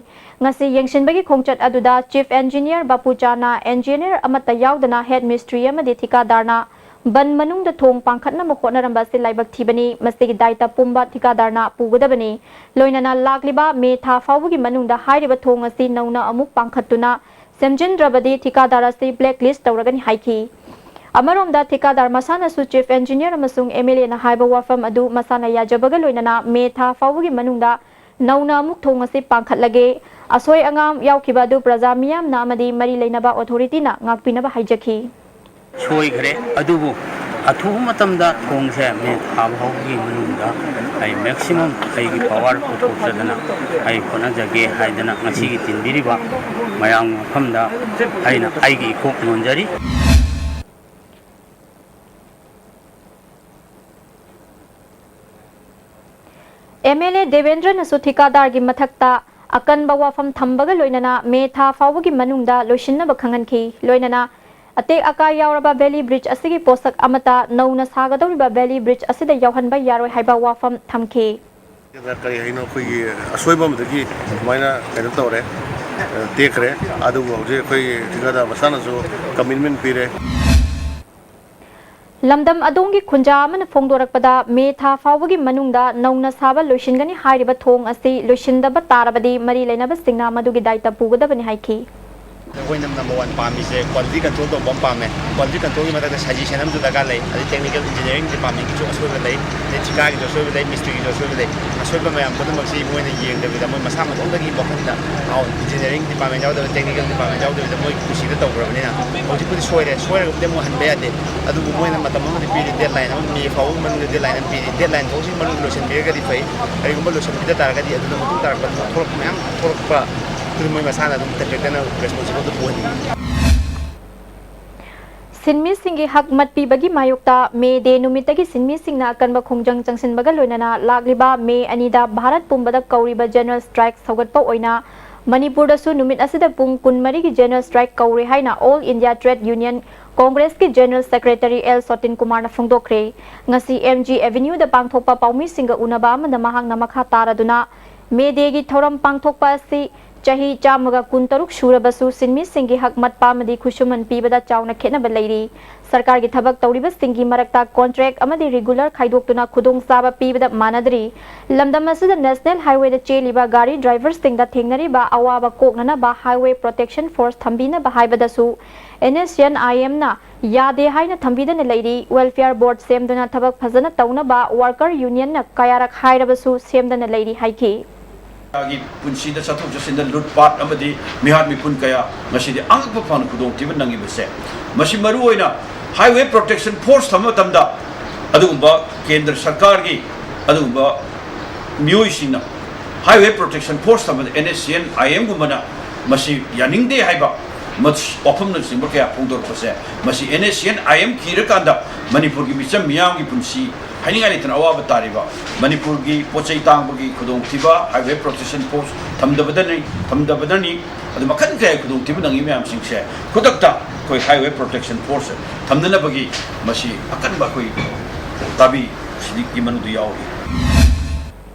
ꯉꯁꯤ ꯌꯦꯡꯁꯤꯟꯕꯒꯤ ꯈꯣꯡꯆꯠ ꯑꯗꯨꯗ ꯆꯤꯐ ꯏꯟꯖꯤꯅꯤꯌꯔ ꯕꯥꯄꯨꯆꯥꯅ ꯏꯟꯖꯤꯅꯤꯌꯔ ꯑꯃꯠꯇ ꯌꯥꯎꯗꯅ ꯍꯦꯗ ꯃꯤꯁꯇ꯭ꯔꯤ ꯑꯃꯗꯤ ꯊꯤꯀꯥꯗꯥꯔꯅ ꯕꯟ ꯃꯅꯨꯡꯗ ꯊꯣꯡ ꯄꯥꯟꯈꯠꯅꯕ ꯍꯣꯠꯅꯔꯝꯕ ꯑꯁꯤ ꯂꯥꯏꯕꯛ ꯊꯤꯕꯅꯤ꯫ ꯃꯁꯤꯒꯤ ꯗꯥꯏꯇ ꯄꯨꯝꯕ ꯊꯤꯀꯥꯗꯥꯔꯅ ꯄꯨꯒꯗꯕꯅꯤ꯫ ꯂꯣꯏꯅꯅ ꯂꯥꯛꯂꯤꯕ ꯃꯦ ꯊꯥ ꯐꯥꯎꯕꯒꯤ ꯃꯅꯨꯡꯗ ꯍꯥꯏꯔꯤꯕ ꯊꯣꯡ ꯑꯁꯤ ꯅꯧꯅ ꯑꯃꯨꯛ ꯄꯥꯟꯈꯠꯇꯨꯅ ꯁꯦꯝꯖꯤꯟꯗ꯭ꯔꯕꯗꯤ ꯊꯤꯀꯥꯗꯥꯔ ꯑꯁꯤ ꯕ꯭ꯂꯦꯛ ꯂꯤꯁ ꯇꯧꯔꯒꯅꯤ ꯍꯥꯏꯈꯤ꯫ ꯑꯃꯔꯣꯝꯗ ꯊꯤꯀꯥꯗꯥꯔ ꯃꯁꯥꯅꯁꯨ ꯆꯤꯐ ꯏꯟꯖꯤꯅꯤꯌꯔ ꯑꯃꯁꯨꯡ ꯑꯦꯝ ꯑꯦꯜ ꯑꯦꯅ ꯍꯥꯏꯕ ꯋꯥꯐꯝ ꯑꯗꯨ ꯃꯁꯥꯅ ꯌꯥꯖꯕꯒ ꯂꯣꯏꯅꯅ ꯃꯦ ꯊꯥ ꯐꯥꯎꯕꯒꯤ ꯃꯅꯨꯡꯗ ꯅꯧꯅ ꯑꯃꯨꯛ ꯊꯣꯡ ꯑꯁꯤ ꯄꯥꯟꯈꯠꯂꯒꯦ꯫ ꯑꯁꯣꯏ ꯑꯉꯥꯝ ꯌꯥꯎꯈꯤꯕ ꯑꯗꯨ ꯄ꯭ꯔꯖꯥ ꯃꯤꯌꯥꯝꯅ ꯑꯃꯗꯤ ꯃꯔꯤ ꯂꯩꯅꯕ ꯑꯣꯊꯣꯔꯤꯇꯤꯅ ꯉꯥꯛꯄꯤꯅꯕ ꯍꯥꯏꯖꯈꯤ꯫ ꯁꯣꯏꯈ꯭ꯔꯦ, ꯑꯗꯨꯕꯨ ꯑꯊꯨꯕ ꯃꯇꯝꯗ ꯊꯣꯡꯁꯦ ꯃꯦ ꯊꯥ ꯐꯥꯎꯕꯒꯤ ꯃꯅꯨꯡꯗ ꯑꯩ ꯃꯦꯛꯁꯤꯃꯝ ꯑꯩꯒꯤ ꯄꯥꯋꯔ ꯄꯨꯊꯣꯛꯆꯗꯅ ꯑꯩ ꯍꯣꯠꯅꯖꯒꯦ ꯍꯥꯏꯗꯅ ꯉꯁꯤꯒꯤ ꯇꯤꯟꯕꯤꯔꯤꯕ ꯃꯌꯥꯝꯒꯤ ꯃꯐꯝꯗ ꯑꯩꯅ ꯑꯩꯒꯤ ꯏꯀꯣꯛ ꯅꯣꯟꯖꯔꯤ꯫ ꯑꯦꯝ ꯑꯦꯜ ꯑꯦ ꯗꯦꯕꯦꯟꯗ꯭ꯔꯅꯁꯨ ꯊꯤꯀꯥꯗꯥꯔꯒꯤ ꯃꯊꯛꯇ ꯑꯀꯟꯕ ꯋꯥꯐꯝ ꯊꯝꯕꯒ ꯂꯣꯏꯅꯅ ꯃꯦ ꯊꯥ ꯐꯥꯎꯕꯒꯤ ꯃꯅꯨꯡꯗ ꯂꯣꯏꯁꯤꯟꯅꯕ ꯈꯪꯍꯟꯈꯤ꯫ ꯂꯣꯏꯅꯅ ꯑꯇꯦꯛ ꯑꯀꯥꯏ ꯌꯥꯎꯔꯕ ꯚꯦꯂꯤ ꯕ꯭ꯔꯤꯖ ꯑꯁꯤꯒꯤ ꯄꯣꯠꯁꯛ ꯑꯃꯠꯇ ꯅꯧꯅ ꯁꯥꯒꯗꯧꯔꯤꯕ ꯚꯦꯂꯤ ꯕ꯭ꯔꯤꯖ ꯑꯁꯤꯗ ꯌꯥꯎꯍꯟꯕ ꯌꯥꯔꯣꯏ ꯍꯥꯏꯕ ꯋꯥꯐꯝ ꯊꯝꯈꯤ꯫ ꯀꯔꯤ ꯍꯥꯏꯅꯣ, ꯑꯩꯈꯣꯏꯒꯤ ꯑꯁꯣꯏꯕ ꯑꯃꯗꯒꯤ ꯑꯗꯨꯃꯥꯏꯅ ꯀꯩꯅꯣ ꯇꯧꯔꯦ, ꯇꯦꯛꯈ꯭ꯔꯦ꯫ ꯑꯗꯨꯕꯨ ꯍꯧꯖꯤꯛ ꯑꯩꯈꯣꯏꯒꯤ ꯊꯤꯀꯥꯗꯥꯔ ꯃꯁꯥꯅꯁꯨ ꯀꯃꯤꯠꯃꯦꯟ ꯄꯤꯔꯦ꯫ ꯂꯝꯗꯝ ꯑꯗꯣꯝꯒꯤ ꯈꯨꯟꯖꯥ ꯑꯃꯅ ꯐꯣꯡꯗꯣꯔꯛꯄꯗ, ꯃꯦ ꯊꯥ ꯐꯥꯎꯕꯒꯤ ꯃꯅꯨꯡꯗ ꯅꯧꯅ ꯁꯥꯕ ꯂꯣꯏꯁꯤꯟꯒꯅꯤ ꯍꯥꯏꯔꯤꯕ ꯊꯣꯡ ꯑꯁꯤ ꯂꯣꯏꯁꯤꯟꯗꯕ ꯇꯥꯔꯕꯗꯤ ꯃꯔꯤ ꯂꯩꯅꯕꯁꯤꯡꯅ ꯃꯗꯨꯒꯤ ꯗꯥꯏꯇ ꯄꯨꯒꯗꯕꯅꯤ ꯍꯥꯏꯈꯤ꯫ ꯑꯩꯈꯣꯏꯅ ꯅꯝꯕꯔ ꯋꯥꯟ ꯄꯥꯝꯃꯤꯁꯦ ꯀ꯭ꯋꯥꯂꯤꯇꯤ ꯀꯟꯇ꯭ꯔꯣꯜ ꯇꯧꯕ ꯑꯃ ꯄꯥꯝꯃꯦ꯫ ꯀ꯭ꯋꯥꯂꯤꯇꯤ ꯀꯟꯇ꯭ꯔꯣꯜꯒꯤ ꯃꯊꯛꯇ ꯁꯖꯦꯁꯟ ꯑꯃꯁꯨ ꯗꯔꯀꯥꯔ ꯂꯩ꯫ ꯑꯗꯩ ꯇꯦꯛꯅꯤꯀꯦꯜ ꯏꯟꯖꯤꯅꯤꯌꯥꯔꯤꯡ ꯗꯤꯄꯥꯔꯠꯃꯦꯟꯒꯤꯁꯨ ꯑꯁꯣꯏꯕ ꯂꯩ, ꯑꯗꯩ ꯊꯤꯀꯥꯒꯤꯁꯨ ꯑꯁꯣꯏꯕ ꯂꯩ, ꯃꯤꯁꯇ꯭ꯔꯤꯒꯤꯁꯨ ꯑꯁꯣꯏꯕ ꯂꯩ꯫ ꯑꯁꯣꯏꯕ ꯃꯌꯥꯝ ꯄꯨꯝꯅꯃꯛꯁꯤ ꯃꯣꯏꯅ ꯌꯦꯡꯗꯕꯤꯗ ꯃꯣꯏ ꯃꯁꯥ ꯃꯇꯣꯝꯗꯒꯤ ꯋꯥꯈꯜꯗ, "ꯑꯥꯎ, ꯏꯟꯖꯤꯅꯤꯌꯥꯔꯤꯡ ꯗꯤꯄꯥꯔꯠꯃꯦꯟ ꯌꯥꯎꯗꯕ, ꯇꯦꯛꯅꯤꯀꯦꯜ ꯗꯤꯄꯥꯔꯠꯃꯦꯟ ꯌꯥꯎꯗꯕꯤꯗ ꯃꯣꯏ ꯀꯨꯁꯤꯗ ꯇꯧꯈ꯭ꯔꯕꯅꯤꯅ ꯍꯧꯖꯤꯛꯄꯨꯗꯤ ꯁꯣꯏꯔꯦ, ꯁꯣꯏꯔꯒꯕꯨꯗꯤ ꯑꯃꯨꯛ ꯍꯟꯕ ꯌꯥꯗꯦ꯫ ꯑꯗꯨꯕꯨ ꯃꯣꯏꯅ ꯃꯇꯝ ꯑꯃꯗꯤ ꯄꯤꯔꯤ, ꯗꯦꯗꯂꯥꯏꯟ ꯑꯃ, ꯃꯦ ꯐꯥꯎꯕꯒꯤ ꯃꯅꯨꯡꯗ ꯗꯦꯗꯂꯥꯏꯟ ꯑꯃ ꯄꯤꯔꯤ꯫ ꯗꯦꯗꯂꯥꯏꯟ ꯐꯥꯎꯁꯤ ꯃꯅꯨꯡꯗ ꯂꯣꯏꯁꯤꯟꯕꯤꯔꯒꯗꯤ ꯐꯩ꯫ ꯀꯔꯤꯒꯨꯝꯕ ꯂꯣꯏꯁꯤꯟꯕꯤꯗ ꯇꯥꯔꯒꯗꯤ ꯑꯗꯨꯗ ꯃꯇꯨꯡ ꯇꯥꯔꯛꯄ ꯊꯣꯛꯂꯛꯄ ꯃꯌꯥꯝ ꯊꯣꯛꯂꯛꯄ ꯑꯗꯨꯗꯤ ꯃꯣꯏ ꯃꯁꯥꯅ ꯑꯗꯨꯝ ꯀꯟꯇ꯭ꯔꯦꯛꯇꯔꯅ ꯔꯦꯁꯄꯣꯟꯁꯤꯕꯜꯗ ꯄꯨꯍꯟꯅꯤꯡꯉꯤ꯫ ꯁꯤꯟꯃꯤꯁꯤꯡꯒꯤ ꯍꯛ ꯃꯠꯄꯤꯕꯒꯤ ꯃꯥꯌꯣꯛꯇ ꯃꯦ ꯗꯦ ꯅꯨꯃꯤꯠꯇꯒꯤ ꯁꯤꯟꯃꯤꯁꯤꯡꯅ ꯑꯀꯟꯕ ꯈꯣꯡꯖꯪ ꯆꯪꯁꯤꯟꯕꯒ ꯂꯣꯏꯅꯅ ꯂꯥꯛꯂꯤꯕ ꯃꯦ ꯑꯅꯤꯗ ꯚꯥꯔꯠ ꯄꯨꯝꯕꯗ ꯀꯧꯔꯤꯕ ꯖꯦꯅꯔꯦꯜ ꯁ꯭ꯇ꯭ꯔꯥꯏꯛ ꯁꯧꯒꯠꯄ ꯑꯣꯏꯅ ꯃꯅꯤꯄꯨꯔꯗꯁꯨ ꯅꯨꯃꯤꯠ ꯑꯁꯤꯗ ꯄꯨꯡ ꯀꯨꯟꯃꯔꯤꯒꯤ ꯖꯦꯅꯔꯦꯜ ꯁ꯭ꯇ꯭ꯔꯥꯏꯛ ꯀꯧꯔꯦ ꯍꯥꯏꯅ ꯑꯣꯜ ꯏꯟꯗꯤꯌꯥ ꯇ꯭ꯔꯦꯗ ꯌꯨꯅꯤꯌꯟ ꯀꯣꯡꯒ꯭ꯔꯦꯁꯀꯤ ꯖꯦꯅꯔꯦꯜ ꯁꯦꯀ꯭ꯔꯦꯇꯔꯤ ꯑꯦꯜ ꯁꯣꯇꯤꯟ ꯀꯨꯃꯥꯔꯅ ꯐꯣꯡꯗꯣꯛꯈ꯭ꯔꯦ꯫ ꯉꯁꯤ ꯑꯦꯝ ꯖꯤ ꯑꯦꯚꯦꯅ꯭ꯌꯨꯗ ꯄꯥꯡꯊꯣꯛꯄ ꯄꯥꯎꯃꯤꯁꯤꯡꯒ ꯎꯅꯕ ꯑꯃꯗ ꯃꯍꯥꯛꯅ ꯃꯈꯥ ꯇꯥꯔꯗꯨꯅ, ꯃꯦ ꯗꯦꯒꯤ ꯊꯧꯔꯝ ꯄꯥꯡꯊꯣꯛꯄ ꯑꯁꯤ ꯆꯍꯤ ꯆꯥꯝꯃꯒ ꯀꯨꯟꯇꯔꯨꯛ ꯁꯨꯔꯕꯁꯨ ꯁꯤꯟꯃꯤꯁꯤꯡꯒꯤ ꯍꯛ ꯃꯠꯄ ꯑꯃꯗꯤ ꯈꯨꯠꯁꯨꯃꯟ ꯄꯤꯕꯗ ꯆꯥꯎꯅ ꯈꯦꯠꯅꯕ ꯂꯩꯔꯤ꯫ ꯁꯔꯀꯥꯔꯒꯤ ꯊꯕꯛ ꯇꯧꯔꯤꯕꯁꯤꯡꯒꯤ ꯃꯔꯛꯇ ꯀꯣꯟꯇ꯭ꯔꯦꯛ ꯑꯃꯗꯤ ꯔꯤꯒꯨꯂꯔ ꯈꯥꯏꯗꯣꯛꯇꯨꯅ ꯈꯨꯗꯣꯡꯆꯥꯕ ꯄꯤꯕꯗ ꯃꯥꯟꯅꯗ꯭ꯔꯤ꯫ ꯂꯝꯗꯝ ꯑꯁꯤꯗ ꯅꯦꯁꯅꯦꯜ ꯍꯥꯏꯋꯦꯗ ꯆꯦꯜꯂꯤꯕ ꯒꯥꯔꯤ ꯗ꯭ꯔꯥꯏꯚꯔꯁꯤꯡꯗ ꯊꯦꯡꯅꯔꯤꯕ ꯑꯋꯥꯕ ꯀꯣꯛꯅꯅꯕ ꯍꯥꯏꯋꯦ ꯄ꯭ꯔꯣꯇꯦꯛꯁꯟ ꯐꯣꯔꯁ ꯊꯝꯕꯤꯅꯕ ꯍꯥꯏꯕꯗꯁꯨ ꯑꯦꯟ ꯑꯦꯁ ꯁꯤ ꯑꯦꯟ ꯑꯥꯏ ꯑꯦꯝꯅ ꯌꯥꯗꯦ ꯍꯥꯏꯅ ꯊꯝꯕꯤꯗꯅ ꯂꯩꯔꯤ꯫ ꯋꯦꯜꯐꯤꯌꯔ ꯕꯣꯔꯗ ꯁꯦꯝꯗꯨꯅ ꯊꯕꯛ ꯐꯖꯅ ꯇꯧꯅꯕ ꯋꯥꯔꯀꯔ ꯌꯨꯅꯤꯌꯟꯅ ꯀꯌꯥꯔꯛ ꯍꯥꯏꯔꯕꯁꯨ ꯁꯦꯝꯗꯅ ꯂꯩꯔꯤ ꯍꯥꯏꯈꯤ꯫ ꯒꯤ ꯄꯨꯟꯁꯤꯗ ꯆꯠꯊꯣꯛ ꯆꯠꯁꯤꯟꯗ ꯂꯨꯠꯄꯥꯠ ꯑꯃꯗꯤ ꯃꯤꯍꯥꯠ ꯃꯤꯄꯨꯟ ꯀꯌꯥ ꯉꯁꯤꯗꯤ ꯑꯉꯛꯄ ꯐꯪꯅ ꯈꯨꯗꯣꯡꯊꯤꯕ ꯅꯪꯉꯤꯕꯁꯦ, ꯃꯁꯤ ꯃꯔꯨꯑꯣꯏꯅ ꯍꯥꯏꯋꯦ ꯄ꯭ꯔꯣꯇꯦꯛꯁꯟ ꯐꯣꯔꯁ ꯊꯝꯕ ꯃꯇꯝꯗ ꯑꯗꯨꯒꯨꯝꯕ ꯀꯦꯟꯗ꯭ꯔ ꯁꯔꯀꯥꯔꯒꯤ ꯑꯗꯨꯒꯨꯝꯕ ꯃꯤꯑꯣꯏꯁꯤꯡꯅ ꯍꯥꯏꯋꯦ ꯄ꯭ꯔꯣꯇꯦꯛꯁꯟ ꯐꯣꯔꯁ ꯊꯝꯕꯗ ꯑꯦꯟ ꯑꯦꯁ ꯁꯤ ꯑꯦꯟ ꯑꯥꯏ ꯑꯦꯝꯒꯨꯝꯕꯅ ꯃꯁꯤ ꯌꯥꯅꯤꯡꯗꯦ ꯍꯥꯏꯕ ꯃꯁ-, ꯋꯥꯐꯝꯅꯆꯤꯡꯕ ꯀꯌꯥ ꯐꯣꯡꯗꯣꯔꯛꯄꯁꯦ, ꯃꯁꯤ and S C N I M ꯀꯤꯔꯀꯥꯟꯗ ꯃꯅꯤꯄꯨꯔꯒꯤ ꯃꯤꯆꯝ ꯃꯤꯌꯥꯝꯒꯤ ꯄꯨꯟꯁꯤ ꯍꯥꯏꯅꯤꯡꯉꯥꯏ ꯂꯩꯇꯅ ꯑꯋꯥꯕ ꯇꯥꯔꯤꯕ, ꯃꯅꯤꯄꯨꯔꯒꯤ ꯄꯣꯠ ꯆꯩ ꯇꯥꯡꯕꯒꯤ ꯈꯨꯗꯣꯡꯊꯤꯕ, ꯍꯥꯏꯋꯦ ꯄ꯭ꯔꯣꯇꯦꯛꯁꯟ ꯐꯣꯔꯁ ꯊꯝꯗꯕꯗꯅꯤ, ꯊꯝꯗꯕꯗꯅꯤ꯫ ꯑꯗꯨ ꯃꯈꯜ ꯀꯌꯥꯒꯤ ꯈꯨꯗꯣꯡꯊꯤꯕ ꯅꯪꯉꯤ ꯃꯌꯥꯝꯁꯤꯡꯁꯦ ꯈꯨꯗꯛꯇ ꯑꯩꯈꯣꯏ ꯍꯥꯏꯋꯦ ꯄ꯭ꯔꯣꯇꯦꯛꯁꯟ ꯐꯣꯔꯁ ꯊꯝꯅꯅꯕꯒꯤ ꯃꯁꯤ ꯑꯀꯟꯕ ꯑꯩꯈꯣꯏ ꯇꯥꯕꯤ ꯁꯤꯒꯤ ꯃꯅꯨꯡꯗ ꯌꯥꯎꯔꯤ꯫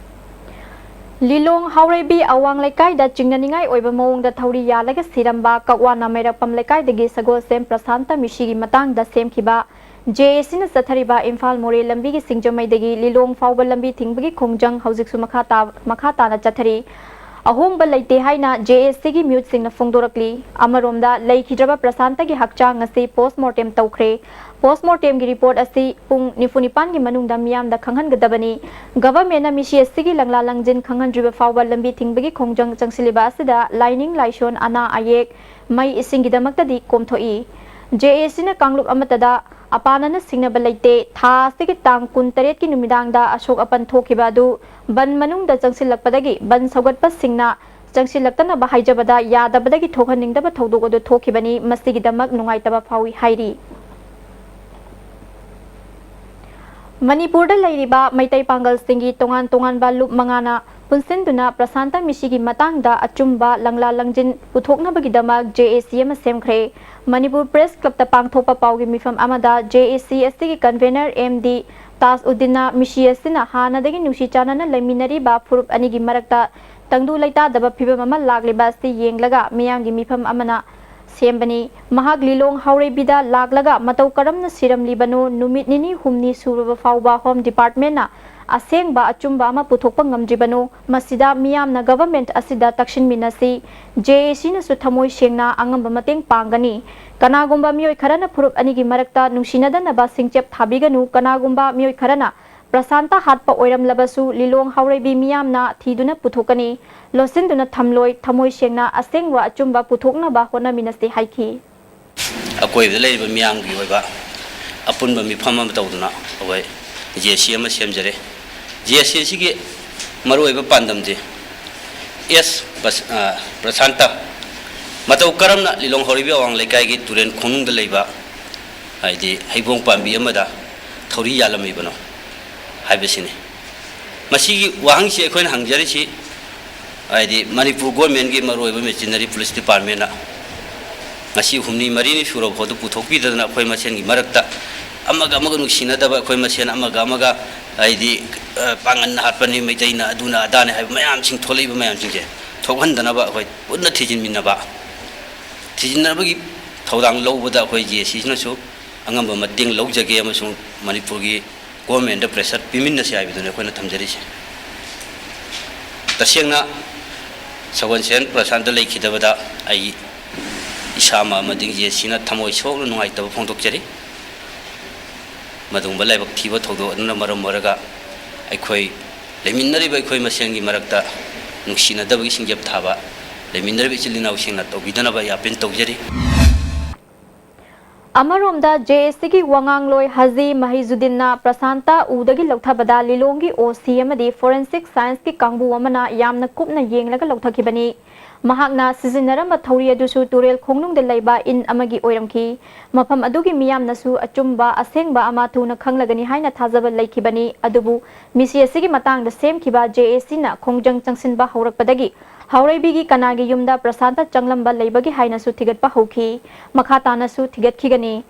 ꯂꯤꯂꯣꯡ ꯍꯥꯎꯔꯩꯕꯤ ꯑꯋꯥꯡ ꯂꯩꯀꯥꯏꯗ ꯆꯤꯡꯅꯅꯤꯡꯉꯥꯏ ꯑꯣꯏꯕ ꯃꯑꯣꯡꯗ ꯊꯧꯔꯤ ꯌꯥꯜꯂꯒ ꯁꯤꯔꯝꯕ ꯀꯛꯋꯥ ꯅꯥꯃꯩꯔꯛꯄꯝ ꯂꯩꯀꯥꯏꯗꯒꯤ ꯁꯒꯣꯜꯁꯦꯝ ꯄ꯭ꯔꯁꯥꯟꯇ ꯃꯤꯁꯤꯒꯤ ꯃꯇꯥꯡꯗ ꯁꯦꯝꯈꯤꯕ ꯖꯦ ꯑꯦ ꯁꯤꯅ ꯆꯠꯊꯔꯤꯕ ꯏꯝꯐꯥꯜ ꯃꯣꯔꯦ ꯂꯝꯕꯤꯒꯤ ꯁꯤꯡꯖꯃꯩꯗꯒꯤ ꯂꯤꯂꯣꯡ ꯐꯥꯎꯕ ꯂꯝꯕꯤ ꯊꯤꯡꯕꯒꯤ ꯈꯣꯡꯖꯪ ꯍꯧꯖꯤꯛꯁꯨ ꯃꯈꯥ ꯇꯥ-, ꯃꯈꯥ ꯇꯥꯅ ꯆꯠꯊꯔꯤ꯫ ꯑꯍꯣꯡꯕ ꯂꯩꯇꯦ ꯍꯥꯏꯅ ꯖꯦ ꯑꯦ ꯁꯤꯒꯤ ꯃꯤꯍꯨꯠꯁꯤꯡꯅ ꯐꯣꯡꯗꯣꯔꯛꯂꯤ꯫ ꯑꯃꯔꯣꯝꯗ, ꯂꯩꯈꯤꯗ꯭ꯔꯕ ꯄ꯭ꯔꯁꯥꯟꯇꯒꯤ ꯍꯛꯆꯥꯡ ꯉꯁꯤ ꯄꯣꯁꯃꯣꯔꯇꯦꯝ ꯇꯧꯈ꯭ꯔꯦ꯫ ꯄꯣꯁꯃꯣꯔꯇꯦꯝꯒꯤ ꯔꯤꯄꯣꯔꯠ ꯑꯁꯤ ꯄꯨꯡ ꯅꯤꯐꯨ ꯅꯤꯄꯥꯟꯒꯤ ꯃꯅꯨꯡꯗ ꯃꯤꯌꯥꯝꯗ ꯈꯪꯍꯟꯒꯗꯕꯅꯤ꯫ ꯒꯚꯔꯟꯃꯦꯟꯠꯅ ꯃꯤꯁꯤ ꯑꯁꯤꯒꯤ ꯂꯪꯂꯥ ꯂꯪꯖꯤꯟ ꯈꯪꯍꯟꯗ꯭ꯔꯤꯕ ꯐꯥꯎꯕ ꯂꯝꯕꯤ ꯊꯤꯡꯕꯒꯤ ꯈꯣꯡꯖꯪ ꯆꯪꯁꯤꯜꯂꯤꯕ ꯑꯁꯤꯗ ꯂꯥꯏꯅꯤꯡ ꯂꯥꯏꯁꯣꯟ, ꯑꯅꯥ ꯑꯌꯦꯛ, ꯃꯩ ꯏꯁꯤꯡꯒꯤꯗꯃꯛꯇꯗꯤ ꯀꯣꯝꯊꯣꯛꯏ꯫ ꯖꯦ ꯑꯦ ꯁꯤꯅ ꯀꯥꯡꯂꯨꯞ ꯑꯃꯠꯇꯗ ꯑꯄꯥꯅꯅ ꯁꯤꯡꯅꯕ ꯂꯩꯇꯦ꯫ ꯊꯥ ꯑꯁꯤꯒꯤ ꯇꯥꯡ ꯀꯨꯟꯇꯔꯦꯠꯀꯤ ꯅꯨꯃꯤꯗꯥꯡꯗ ꯑꯁꯣꯛ ꯑꯄꯟ ꯊꯣꯛꯈꯤꯕ ꯑꯗꯨ ꯕꯟ ꯃꯅꯨꯡꯗ ꯆꯪꯁꯤꯜꯂꯛꯄꯗꯒꯤ ꯕꯟ ꯁꯧꯒꯠꯄꯁꯤꯡꯅ ꯆꯪꯁꯤꯜꯂꯛꯇꯅꯕ ꯍꯥꯏꯖꯕꯗ ꯌꯥꯗꯕꯗꯒꯤ ꯊꯣꯛꯍꯟꯅꯤꯡꯗꯕ ꯊꯧꯗꯣꯛ ꯑꯗꯨ ꯊꯣꯛꯈꯤꯕꯅꯤ꯫ ꯃꯁꯤꯒꯤꯗꯃꯛ ꯅꯨꯡꯉꯥꯏꯇꯕ ꯐꯥꯎꯏ ꯍꯥꯏꯔꯤ꯫ ꯃꯅꯤꯄꯨꯔꯗ ꯂꯩꯔꯤꯕ ꯃꯩꯇꯩ ꯄꯥꯡꯒꯜꯁꯤꯡꯒꯤ ꯇꯣꯉꯥꯟ ꯇꯣꯉꯥꯟꯕ ꯂꯨꯞ ꯃꯉꯥꯅ ꯄꯨꯟꯁꯤꯟꯗꯨꯅ ꯄ꯭ꯔꯁꯥꯟꯇ ꯃꯤꯁꯤꯒꯤ ꯃꯇꯥꯡꯗ ꯑꯆꯨꯝꯕ ꯂꯪꯂꯥ ꯂꯪꯖꯤꯟ ꯄꯨꯊꯣꯛꯅꯕꯒꯤꯗꯃꯛ ꯖꯦ ꯑꯦ ꯁꯤ ꯑꯃ ꯁꯦꯝꯈ꯭ꯔꯦ꯫ ꯃꯅꯤꯄꯨꯔ ꯄ꯭ꯔꯦꯁ ꯀ꯭ꯂꯕꯇ ꯄꯥꯡꯊꯣꯛꯄ ꯄꯥꯎꯒꯤ ꯃꯤꯐꯝ ꯑꯃꯗ ꯖꯦ ꯑꯦ ꯁꯤ ꯑꯁꯤꯒꯤ ꯀꯟꯚꯦꯅꯔ ꯑꯦꯝ ꯗꯤ ꯇꯥꯖ ꯎꯗꯤꯟꯅ ꯃꯤꯁꯤ ꯑꯁꯤꯅ ꯍꯥꯟꯅꯗꯒꯤ ꯅꯨꯡꯁꯤ ꯆꯥꯟꯅꯅ ꯂꯩꯃꯤꯟꯅꯔꯤꯕ ꯐꯨꯔꯨꯞ ꯑꯅꯤꯒꯤ ꯃꯔꯛꯇ ꯇꯪꯗꯨ ꯂꯩꯇꯥꯗꯕ ꯐꯤꯕꯝ ꯑꯃ ꯂꯥꯛꯂꯤꯕ ꯑꯁꯤ ꯌꯦꯡꯂꯒ ꯃꯤꯌꯥꯝꯒꯤ ꯃꯤꯐꯝ ꯑꯃꯅ ꯁꯦꯝꯕꯅꯤ꯫ ꯃꯍꯥꯛ ꯂꯤꯂꯣꯡ ꯍꯥꯎꯔꯩꯕꯤꯗ ꯂꯥꯛꯂꯒ ꯃꯇꯧ ꯀꯔꯝꯅ ꯁꯤꯔꯝꯂꯤꯕꯅꯣ ꯅꯨꯃꯤꯠ ꯅꯤꯅꯤ ꯍꯨꯝꯅꯤ ꯁꯨꯔꯕ ꯐꯥꯎꯕ ꯍꯣꯝ ꯗꯤꯄꯥꯔꯠꯃꯦꯟꯠꯅ ꯑꯁꯦꯡꯕ ꯑꯆꯨꯝꯕ ꯑꯃ ꯄꯨꯊꯣꯛꯄ ꯉꯝꯗ꯭ꯔꯤꯕꯅꯣ? ꯃꯁꯤꯗ ꯃꯤꯌꯥꯝꯅ ꯒꯚꯔꯟꯃꯦꯟꯠ ꯑꯁꯤꯗ ꯇꯛꯁꯤꯟꯃꯤꯟꯅꯁꯤ꯫ ꯖꯦ ꯑꯦ ꯁꯤꯅꯁꯨ ꯊꯃꯣꯏ ꯁꯦꯡꯅ ꯑꯉꯝꯕ ꯃꯇꯦꯡ ꯄꯥꯡꯒꯅꯤ꯫ ꯀꯅꯥꯒꯨꯝꯕ ꯃꯤꯑꯣꯏ ꯈꯔꯅ ꯐꯨꯔꯨꯞ ꯑꯅꯤꯒꯤ ꯃꯔꯛꯇ ꯅꯨꯡꯁꯤꯅꯗꯅꯕ ꯁꯤꯡꯆꯦꯞ ꯊꯥꯕꯤꯒꯅꯨ꯫ ꯀꯅꯥꯒꯨꯝꯕ ꯃꯤꯑꯣꯏ ꯈꯔꯅ ꯄ꯭ꯔꯁꯥꯟꯇ ꯍꯥꯠꯄ ꯑꯣꯏꯔꯝꯂꯕꯁꯨ ꯂꯤꯂꯣꯡ ꯍꯥꯎꯔꯩꯕꯤ ꯃꯤꯌꯥꯝꯅ ꯊꯤꯗꯨꯅ ꯄꯨꯊꯣꯛꯀꯅꯤ꯫ ꯂꯣꯠꯁꯤꯟꯗꯨꯅ ꯊꯝꯂꯣꯏ꯫ ꯊꯃꯣꯏ ꯁꯦꯡꯅ ꯑꯁꯦꯡꯕ ꯑꯆꯨꯝꯕ ꯄꯨꯊꯣꯛꯅꯕ ꯍꯣꯠꯅꯃꯤꯟꯅꯁꯤ ꯍꯥꯏꯈꯤ꯫ ꯑꯀꯣꯏꯕꯗ ꯂꯩꯔꯤꯕ ꯃꯤꯌꯥꯝꯒꯤ ꯑꯣꯏꯕ ꯑꯄꯨꯟꯕ ꯃꯤꯐꯝ ꯑꯃ ꯇꯧꯗꯨꯅ ꯑꯩꯈꯣꯏ ꯖꯦ ꯑꯦ ꯁꯤ ꯑꯃ ꯁꯦꯝꯖꯔꯦ꯫ ꯖꯦ ꯑꯦ ꯁꯤ ꯑꯁꯤꯒꯤ ꯃꯔꯨꯑꯣꯏꯕ ꯄꯥꯟꯗꯝꯗꯤ ꯑꯦꯁ ꯄ꯭ꯔꯁ-, ꯑ, ꯄ꯭ꯔꯁꯥꯟꯇ ꯃꯇꯧ ꯀꯔꯝꯅ ꯂꯤꯂꯣꯡ ꯍꯥꯎꯔꯩꯕꯤ ꯑꯋꯥꯡ ꯂꯩꯀꯥꯏꯒꯤ ꯇꯨꯔꯦꯟ ꯈꯣꯡꯅꯨꯡꯗ ꯂꯩꯕ, ꯍꯥꯏꯗꯤ ꯍꯩꯕꯣꯡ ꯄꯥꯝꯕꯤ ꯑꯃꯗ ꯊꯧꯔꯤ ꯌꯥꯜꯂꯝꯃꯤꯕꯅꯣ ꯍꯥꯏꯕꯁꯤꯅꯤ꯫ ꯃꯁꯤꯒꯤ ꯋꯥꯍꯪꯁꯤ ꯑꯩꯈꯣꯏꯅ ꯍꯪꯖꯔꯤꯁꯤ, ꯍꯥꯏꯗꯤ ꯃꯅꯤꯄꯨꯔ ꯒꯣꯔꯃꯦꯟꯒꯤ ꯃꯔꯨꯑꯣꯏꯕ ꯃꯦꯆꯤꯅꯔꯤ ꯄꯨꯂꯤꯁ ꯗꯤꯄꯥꯔꯠꯃꯦꯟꯅ ꯉꯁꯤ ꯍꯨꯝꯅꯤ ꯃꯔꯤꯅꯤ ꯁꯨꯔꯕ ꯐꯥꯎꯗ ꯄꯨꯊꯣꯛꯄꯤꯗꯗꯅ ꯑꯩꯈꯣꯏ ꯃꯁꯦꯟꯒꯤ ꯃꯔꯛꯇ ꯑꯃꯒ ꯑꯃꯒ ꯅꯨꯡꯁꯤꯅꯗꯕ, ꯑꯩꯈꯣꯏ ꯃꯁꯦꯟ ꯑꯃꯒ ꯑꯃꯒ, ꯍꯥꯏꯗꯤ, ꯑ, ꯄꯥꯡꯒꯟꯅ ꯍꯥꯠꯄꯅꯤ, ꯃꯩꯇꯩꯅ ꯑꯗꯨꯅ ꯑꯗꯥꯅꯤ ꯍꯥꯏꯕ ꯃꯌꯥꯝꯁꯤꯡ, ꯊꯣꯛꯂꯛꯏꯕ ꯃꯌꯥꯝꯁꯤꯡꯁꯦ ꯊꯣꯛꯍꯟꯗꯅꯕ ꯑꯩꯈꯣꯏ ꯄꯨꯟꯅ ꯊꯤꯖꯤꯟꯃꯤꯟꯅꯕ, ꯊꯤꯖꯤꯟꯅꯕꯒꯤ ꯊꯧꯗꯥꯡ ꯂꯧꯕꯗ ꯑꯩꯈꯣꯏ ꯖꯦ ꯑꯦ ꯁꯤꯁꯤꯅꯁꯨ ꯑꯉꯝꯕ ꯃꯇꯦꯡ ꯂꯧꯖꯒꯦ ꯑꯃꯁꯨꯡ ꯃꯅꯤꯄꯨꯔꯒꯤ ꯒꯣꯔꯃꯦꯟꯗ ꯄ꯭ꯔꯦꯁꯔ ꯄꯤꯃꯤꯟꯅꯁꯤ ꯍꯥꯏꯕꯗꯨꯅꯤ ꯑꯩꯈꯣꯏꯅ ꯊꯝꯖꯔꯤꯁꯦ꯫ ꯇꯁꯦꯡꯅ ꯁꯒꯣꯜꯁꯦꯟ ꯄ꯭ꯔꯁꯥꯟꯇ ꯂꯩꯈꯤꯗꯕꯗ ꯑꯩ ꯏꯁꯥꯃꯛ ꯑꯃꯗꯤ ꯖꯦ ꯑꯦꯁ ꯁꯤꯅ ꯊꯃꯣꯏ ꯁꯣꯛꯅ ꯅꯨꯡꯉꯥꯏꯇꯕ ꯐꯣꯡꯗꯣꯛꯆꯔꯤ꯫ ꯃꯗꯨꯒꯨꯝꯕ ꯂꯥꯏꯕꯛ ꯊꯤꯕ ꯊꯧꯗꯣꯛ ꯑꯗꯨꯅ ꯃꯔꯝ ꯑꯣꯏꯔꯒ ꯑꯩꯈꯣꯏ ꯂꯩꯃꯤꯟꯅꯔꯤꯕ ꯑꯩꯈꯣꯏ ꯃꯁꯦꯟꯒꯤ ꯃꯔꯛꯇ ꯅꯨꯡꯁꯤꯅꯗꯕꯒꯤ ꯁꯤꯡꯖꯦꯞ ꯊꯥꯕ ꯂꯩꯃꯤꯟꯅꯔꯤꯕ ꯏꯆꯤꯜ ꯏꯅꯥꯎꯁꯤꯡꯅ ꯇꯧꯕꯤꯗꯅꯕ ꯑꯩ ꯑꯥꯄꯤꯜ ꯇꯧꯖꯔꯤ꯫ ꯑꯃꯔꯣꯝꯗ, ꯖꯦ ꯑꯦꯁ ꯁꯤꯒꯤ ꯋꯥꯉꯥꯡꯂꯣꯏ ꯍꯖꯤ ꯃꯍꯤꯖꯨꯗꯤꯟꯅ ꯄ꯭ꯔꯁꯥꯟꯇ ꯎꯗꯒꯤ ꯂꯧꯊꯕꯗ ꯂꯤꯂꯣꯡꯒꯤ ꯑꯣ ꯁꯤ ꯑꯃꯗꯤ ꯐꯣꯔꯦꯟꯁꯤꯛ ꯁꯥꯏꯟꯁꯀꯤ ꯀꯥꯡꯕꯨ ꯑꯃꯅ ꯌꯥꯝꯅ ꯀꯨꯞꯅ ꯌꯦꯡꯂꯒ ꯂꯧꯊꯈꯤꯕꯅꯤ꯫ ꯃꯍꯥꯛꯅ ꯁꯤꯖꯤꯟꯅꯔꯝꯕ ꯊꯧꯔꯤ ꯑꯗꯨꯁꯨ ꯇꯨꯔꯦꯜ ꯈꯣꯡꯅꯨꯡꯗ ꯂꯩꯕ ꯏꯟ ꯑꯃꯒꯤ ꯑꯣꯏꯔꯝꯈꯤ꯫ ꯃꯐꯝ ꯑꯗꯨꯒꯤ ꯃꯤꯌꯥꯝꯅꯁꯨ ꯑꯆꯨꯝꯕ ꯑꯁꯦꯡꯕ ꯑꯃ ꯊꯨꯅ ꯈꯪꯂꯒꯅꯤ ꯍꯥꯏꯅ ꯊꯥꯖꯕ ꯂꯩꯈꯤꯕꯅꯤ꯫ ꯑꯗꯨꯕꯨ ꯃꯤꯁꯤ ꯑꯁꯤꯒꯤ ꯃꯇꯥꯡꯗ ꯁꯦꯝꯈꯤꯕ ꯖꯦ ꯑꯦ ꯁꯤꯅ ꯈꯣꯡꯖꯪ ꯆꯪꯁꯤꯟꯕ ꯍꯧꯔꯛꯄꯗꯒꯤ ꯍꯥꯎꯔꯩꯕꯤꯒꯤ ꯀꯅꯥꯒꯤ ꯌꯨꯝꯗ ꯄ꯭ꯔꯁꯥꯟꯇ ꯆꯪꯂꯝꯕ ꯂꯩꯕꯒꯦ ꯍꯥꯏꯅꯁꯨ ꯊꯤꯒꯠꯄ ꯍꯧꯈꯤ꯫ ꯃꯈꯥ ꯇꯥꯅꯁꯨ ꯊꯤꯒꯠꯈꯤꯒꯅꯤ꯫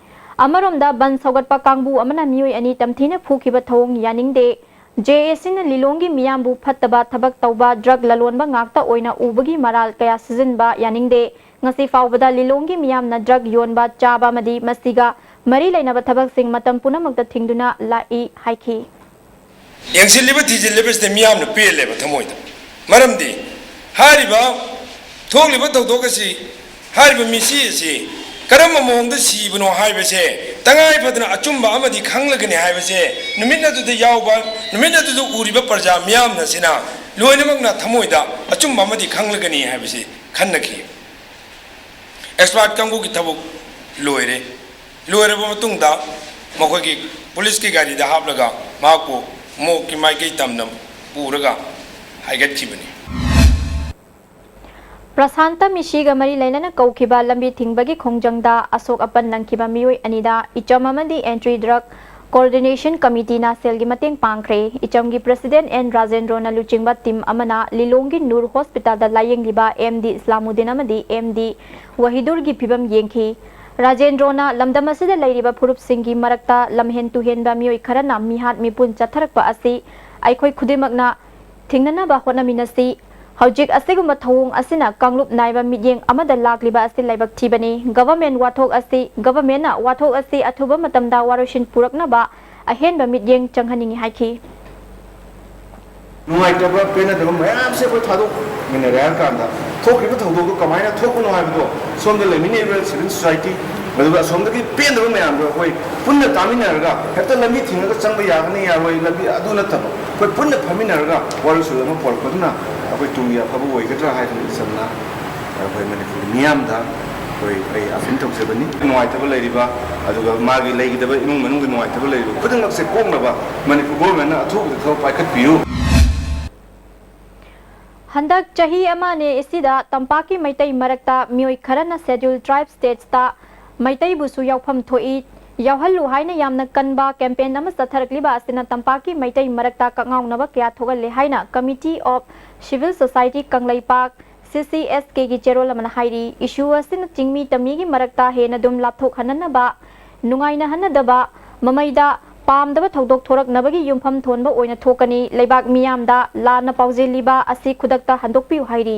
ꯑꯃꯔꯣꯝꯗ, ꯕꯟ ꯁꯧꯒꯠꯄ ꯀꯥꯡꯕꯨ ꯑꯃꯅ ꯃꯤꯑꯣꯏ ꯑꯅꯤ ꯇꯝꯊꯤꯅ ꯐꯨꯈꯤꯕ ꯊꯧꯑꯣꯡ ꯌꯥꯅꯤꯡꯗꯦ꯫ ꯖꯦ ꯑꯦ ꯁꯤꯅ ꯂꯤꯂꯣꯡꯒꯤ ꯃꯤꯌꯥꯝꯕꯨ ꯐꯠꯇꯕ ꯊꯕꯛ ꯇꯧꯕ, ꯗ꯭ꯔꯒ ꯂꯂꯣꯟꯕ ꯉꯥꯛꯇ ꯑꯣꯏꯅ ꯎꯕꯒꯤ ꯃꯔꯥꯜ ꯀꯌꯥ ꯁꯤꯖꯤꯟꯕ ꯌꯥꯅꯤꯡꯗꯦ꯫ ꯉꯁꯤ ꯐꯥꯎꯕꯗ ꯂꯤꯂꯣꯡꯒꯤ ꯃꯤꯌꯥꯝꯅ ꯗ꯭ꯔꯒ ꯌꯣꯟꯕ, ꯆꯥꯕ ꯑꯃꯗꯤ ꯃꯁꯤꯒ ꯃꯔꯤ ꯂꯩꯅꯕ ꯊꯕꯛꯁꯤꯡ ꯃꯇꯝ ꯄꯨꯝꯅꯃꯛꯇ ꯊꯤꯡꯗꯨꯅ ꯂꯥꯛꯏ ꯍꯥꯏꯈꯤ꯫ ꯌꯦꯡꯁꯤꯜꯂꯤꯕ, ꯊꯤꯖꯤꯜꯂꯤꯕꯁꯤꯗ ꯃꯤꯌꯥꯝꯅ ꯄꯦꯜꯂꯦꯕ ꯊꯃꯣꯏꯗ꯫ ꯃꯔꯝꯗꯤ ꯍꯥꯏꯔꯤꯕ ꯊꯣꯛꯂꯤꯕ ꯊꯧꯗꯣꯛ ꯑꯁꯤ, ꯍꯥꯏꯔꯤꯕ ꯃꯤꯁꯤ ꯑꯁꯤ ꯀꯔꯝꯕ ꯃꯑꯣꯡꯗ ꯁꯤꯕꯅꯣ ꯍꯥꯏꯕꯁꯦ ꯇꯉꯥꯏ ꯐꯗꯅ ꯑꯆꯨꯝꯕ ꯑꯃꯗꯤ ꯈꯪꯂꯒꯅꯤ ꯍꯥꯏꯕꯁꯦ ꯅꯨꯃꯤꯠ ꯑꯗꯨꯗ ꯌꯥꯎꯕ, ꯅꯨꯃꯤꯠ ꯑꯗꯨꯗ ꯎꯔꯤꯕ ꯄ꯭ꯔꯖꯥ ꯃꯤꯌꯥꯝꯅ ꯑꯁꯤꯅ ꯂꯣꯏꯅꯃꯛꯅ ꯊꯃꯣꯏꯗ ꯑꯆꯨꯝꯕ ꯑꯃꯗꯤ ꯈꯪꯂꯒꯅꯤ ꯍꯥꯏꯕꯁꯤ ꯈꯟꯅꯈꯤ꯫ ꯑꯦꯛꯁꯄꯥꯔꯠ ꯀꯥꯡꯕꯨꯒꯤ ꯊꯕꯛ ꯂꯣꯏꯔꯦ꯫ ꯂꯣꯏꯔꯕ ꯃꯇꯨꯡꯗ ꯃꯈꯣꯏꯒꯤ ꯄꯨꯂꯤꯁꯀꯤ ꯒꯥꯔꯤꯗ ꯍꯥꯞꯂꯒ ꯃꯍꯥꯛꯄꯨ ꯃꯣꯛꯀꯤ ꯃꯥꯏꯀꯩ ꯇꯝꯅ ꯄꯨꯔꯒ ꯍꯥꯏꯒꯠꯈꯤꯕꯅꯤ꯫ ꯄ꯭ꯔꯁꯥꯟꯇ ꯃꯤꯁꯤꯒ ꯃꯔꯤ ꯂꯩꯅꯅ ꯀꯧꯈꯤꯕ ꯂꯝꯕꯤ ꯊꯤꯡꯕꯒꯤ ꯈꯣꯡꯖꯪꯗ ꯑꯁꯣꯛ ꯑꯄꯟ ꯅꯪꯈꯤꯕ ꯃꯤꯑꯣꯏ ꯑꯅꯤꯗ ꯏꯆꯝ ꯑꯃꯗꯤ ꯑꯦꯟꯇꯤ ꯗ꯭ꯔꯒ ꯀꯣꯑꯣꯔꯗꯤꯅꯦꯁꯟ ꯀꯃꯤꯇꯤꯅ ꯁꯦꯜꯒꯤ ꯃꯇꯦꯡ ꯄꯥꯡꯈ꯭ꯔꯦ꯫ ꯏꯆꯝꯒꯤ ꯄ꯭ꯔꯁꯤꯗꯦꯟ ꯑꯦꯟ ꯔꯥꯖꯦꯟꯗ꯭ꯔꯣꯅ ꯂꯨꯆꯤꯡꯕ ꯇꯤꯝ ꯑꯃꯅ ꯂꯤꯂꯣꯡꯒꯤ ꯅꯨꯔ ꯍꯣꯁꯄꯤꯇꯥꯜꯗ ꯂꯥꯌꯦꯡꯂꯤꯕ ꯑꯦꯝ ꯗꯤ ꯏꯁꯂꯥꯃꯨꯗꯤꯟ ꯑꯃꯗꯤ ꯑꯦꯝ ꯗꯤ ꯋꯥꯍꯤꯗꯨꯔꯒꯤ ꯐꯤꯕꯝ ꯌꯦꯡꯈꯤ꯫ ꯔꯥꯖꯦꯟꯗ꯭ꯔꯣꯅ ꯂꯝꯗꯝ ꯑꯁꯤꯗ ꯂꯩꯔꯤꯕ ꯐꯨꯔꯨꯞꯁꯤꯡꯒꯤ ꯃꯔꯛꯇ ꯂꯝꯍꯦꯟ ꯇꯨꯍꯦꯟꯕ ꯃꯤꯑꯣꯏ ꯈꯔꯅ ꯃꯤꯍꯥꯠ ꯃꯤꯄꯨꯟ ꯆꯠꯊꯔꯛꯄ ꯑꯁꯤ ꯑꯩꯈꯣꯏ ꯈꯨꯗꯤꯡꯃꯛꯅ ꯊꯤꯡꯅꯅꯕ ꯍꯣꯠꯅꯃꯤꯟꯅꯁꯤ꯫ ꯍꯧꯖꯤꯛ ꯑꯁꯤꯒꯨꯝꯕ ꯊꯧꯑꯣꯡ ꯑꯁꯤꯅ ꯀꯥꯡꯂꯨꯞ ꯅꯥꯏꯕ ꯃꯤꯠꯌꯦꯡ ꯑꯃꯗ ꯂꯥꯛꯂꯤꯕ ꯑꯁꯤ ꯂꯥꯏꯕꯛ ꯊꯤꯕꯅꯤ꯫ ꯒꯚꯔꯟꯃꯦꯟꯠ ꯋꯥꯊꯣꯛ ꯑꯁꯤ, ꯒꯚꯔꯟꯃꯦꯟꯠꯅ ꯋꯥꯊꯣꯛ ꯑꯁꯤ ꯑꯊꯨꯕ ꯃꯇꯝꯗ ꯋꯥꯔꯣꯏꯁꯤꯟ ꯄꯨꯔꯛꯅꯕ ꯑꯍꯦꯟꯕ ꯃꯤꯠꯌꯦꯡ ꯆꯪꯍꯟꯅꯤꯡꯏ ꯍꯥꯏꯈꯤ꯫ ꯅꯨꯡꯉꯥꯏꯇꯕ, ꯄꯦꯟꯅꯗꯕ ꯃꯌꯥꯝꯁꯦ ꯑꯩꯈꯣꯏ ꯊꯥꯗꯣꯛꯃꯤꯟꯅꯔꯦ ꯍꯥꯏꯔ ꯀꯥꯟꯗ, ꯊꯣꯛꯈ꯭ꯔꯤꯕ ꯊꯧꯗꯣꯛꯇꯣ ꯀꯃꯥꯏꯅ ꯊꯣꯛꯄꯅꯣ ꯍꯥꯏꯕꯗꯣ ꯁꯣꯝꯗ ꯂꯩꯃꯤꯟꯅꯔꯤꯕ civil society, ꯑꯗꯨꯒ ꯑꯁꯣꯝꯗꯒꯤ ꯄꯦꯟꯗꯕ ꯃꯌꯥꯝꯗꯣ ꯑꯩꯈꯣꯏ ꯄꯨꯟꯅ ꯇꯥꯃꯤꯟꯅꯔꯒ, ꯍꯦꯛꯇ ꯂꯝꯕꯤ ꯊꯤꯡꯉꯒ ꯆꯪꯕ ꯌꯥꯒꯅꯤ ꯌꯥꯔꯣꯏ, ꯂꯝꯕꯤ ꯑꯗꯨ ꯅꯠꯇꯕ, ꯑꯩꯈꯣꯏ ꯄꯨꯟꯅ ꯐꯝꯃꯤꯟꯅꯔꯒ ꯋꯥꯔꯣꯏ ꯁꯣꯏꯗꯣꯛ ꯑꯃ ꯄꯣꯔꯛꯄꯗꯨꯅ ꯑꯩꯈꯣꯏ ꯇꯨꯡꯒꯤ ꯑꯐꯕ ꯑꯣꯏꯒꯗ꯭ꯔꯥ ꯍꯥꯏꯗꯅ ꯏꯆꯝꯅ ꯑꯩꯈꯣꯏ ꯃꯅꯤꯄꯨꯔꯒꯤ ꯃꯤꯌꯥꯝꯗ ꯑꯩꯈꯣꯏ, ꯑꯩ ꯑꯥꯄꯤꯜ ꯇꯧꯖꯕꯅꯤ꯫ ꯅꯨꯡꯉꯥꯏꯇꯕ ꯂꯩꯔꯤꯕ, ꯑꯗꯨꯒ ꯃꯥꯒꯤ ꯂꯩꯒꯗꯕ ꯏꯃꯨꯡ ꯃꯅꯨꯡꯒꯤ ꯅꯨꯡꯉꯥꯏꯇꯕ ꯂꯩꯔꯤꯕ ꯈꯨꯗꯤꯡꯃꯛꯁꯦ ꯀꯣꯛꯅꯕ ꯃꯅꯤꯄꯨꯔ ꯒꯣꯔꯃꯦꯟꯅ ꯑꯊꯨꯕꯗ ꯊꯕꯛ ꯄꯥꯏꯈꯠꯄꯤꯌꯨ꯫ ꯍꯟꯗꯛ ꯆꯍꯤ ꯑꯃ ꯑꯅꯤ ꯑꯁꯤꯗ ꯇꯝꯄꯥꯛꯀꯤ ꯃꯩꯇꯩ ꯃꯔꯛꯇ ꯃꯤꯑꯣꯏ ꯈꯔꯅ Scheduled Tribe Statesꯇ ꯃꯩꯇꯩꯕꯨꯁꯨ ꯌꯥꯎꯐꯝ ꯊꯣꯛꯏ, ꯌꯥꯎꯍꯜꯂꯨ ꯍꯥꯏꯅ ꯌꯥꯝꯅ ꯀꯟꯕ campaign ꯑꯃ ꯆꯠꯊꯔꯛꯂꯤꯕ ꯑꯁꯤꯅ ꯇꯝꯄꯥꯛꯀꯤ ꯃꯩꯇꯩ ꯃꯔꯛꯇ ꯀꯛꯉꯥꯎꯅꯕ ꯀꯌꯥ ꯊꯣꯛꯍꯜꯂꯦ ꯍꯥꯏꯅ Committee of Civil Society Kangleipak, CCSKꯒꯤ ꯆꯦꯔꯣꯜ ꯑꯃꯅ ꯍꯥꯏꯔꯤ꯫ Issue ꯑꯁꯤꯅ ꯆꯤꯡꯃꯤ ꯇꯝꯃꯤꯒꯤ ꯃꯔꯛꯇ ꯍꯦꯟꯅ ꯑꯗꯨꯝ ꯂꯥꯞꯊꯣꯛꯍꯟꯅꯅꯕ, ꯅꯨꯡꯉꯥꯏꯅꯍꯟꯅꯗꯕ, ꯃꯃꯩꯗ ꯄꯥꯝꯗꯕ ꯊꯧꯗꯣꯛ ꯊꯣꯔꯛꯅꯕꯒꯤ ꯌꯨꯝꯐꯝ ꯊꯣꯟꯕ ꯑꯣꯏꯅ ꯊꯣꯛꯀꯅꯤ꯫ ꯂꯩꯕꯥꯛ ꯃꯤꯌꯥꯝꯗ ꯂꯥꯟꯅ ꯄꯥꯎꯖꯦꯜꯂꯤꯕ ꯑꯁꯤ ꯈꯨꯗꯛꯇ ꯍꯟꯗꯣꯛꯄꯤꯌꯨ ꯍꯥꯏꯔꯤ꯫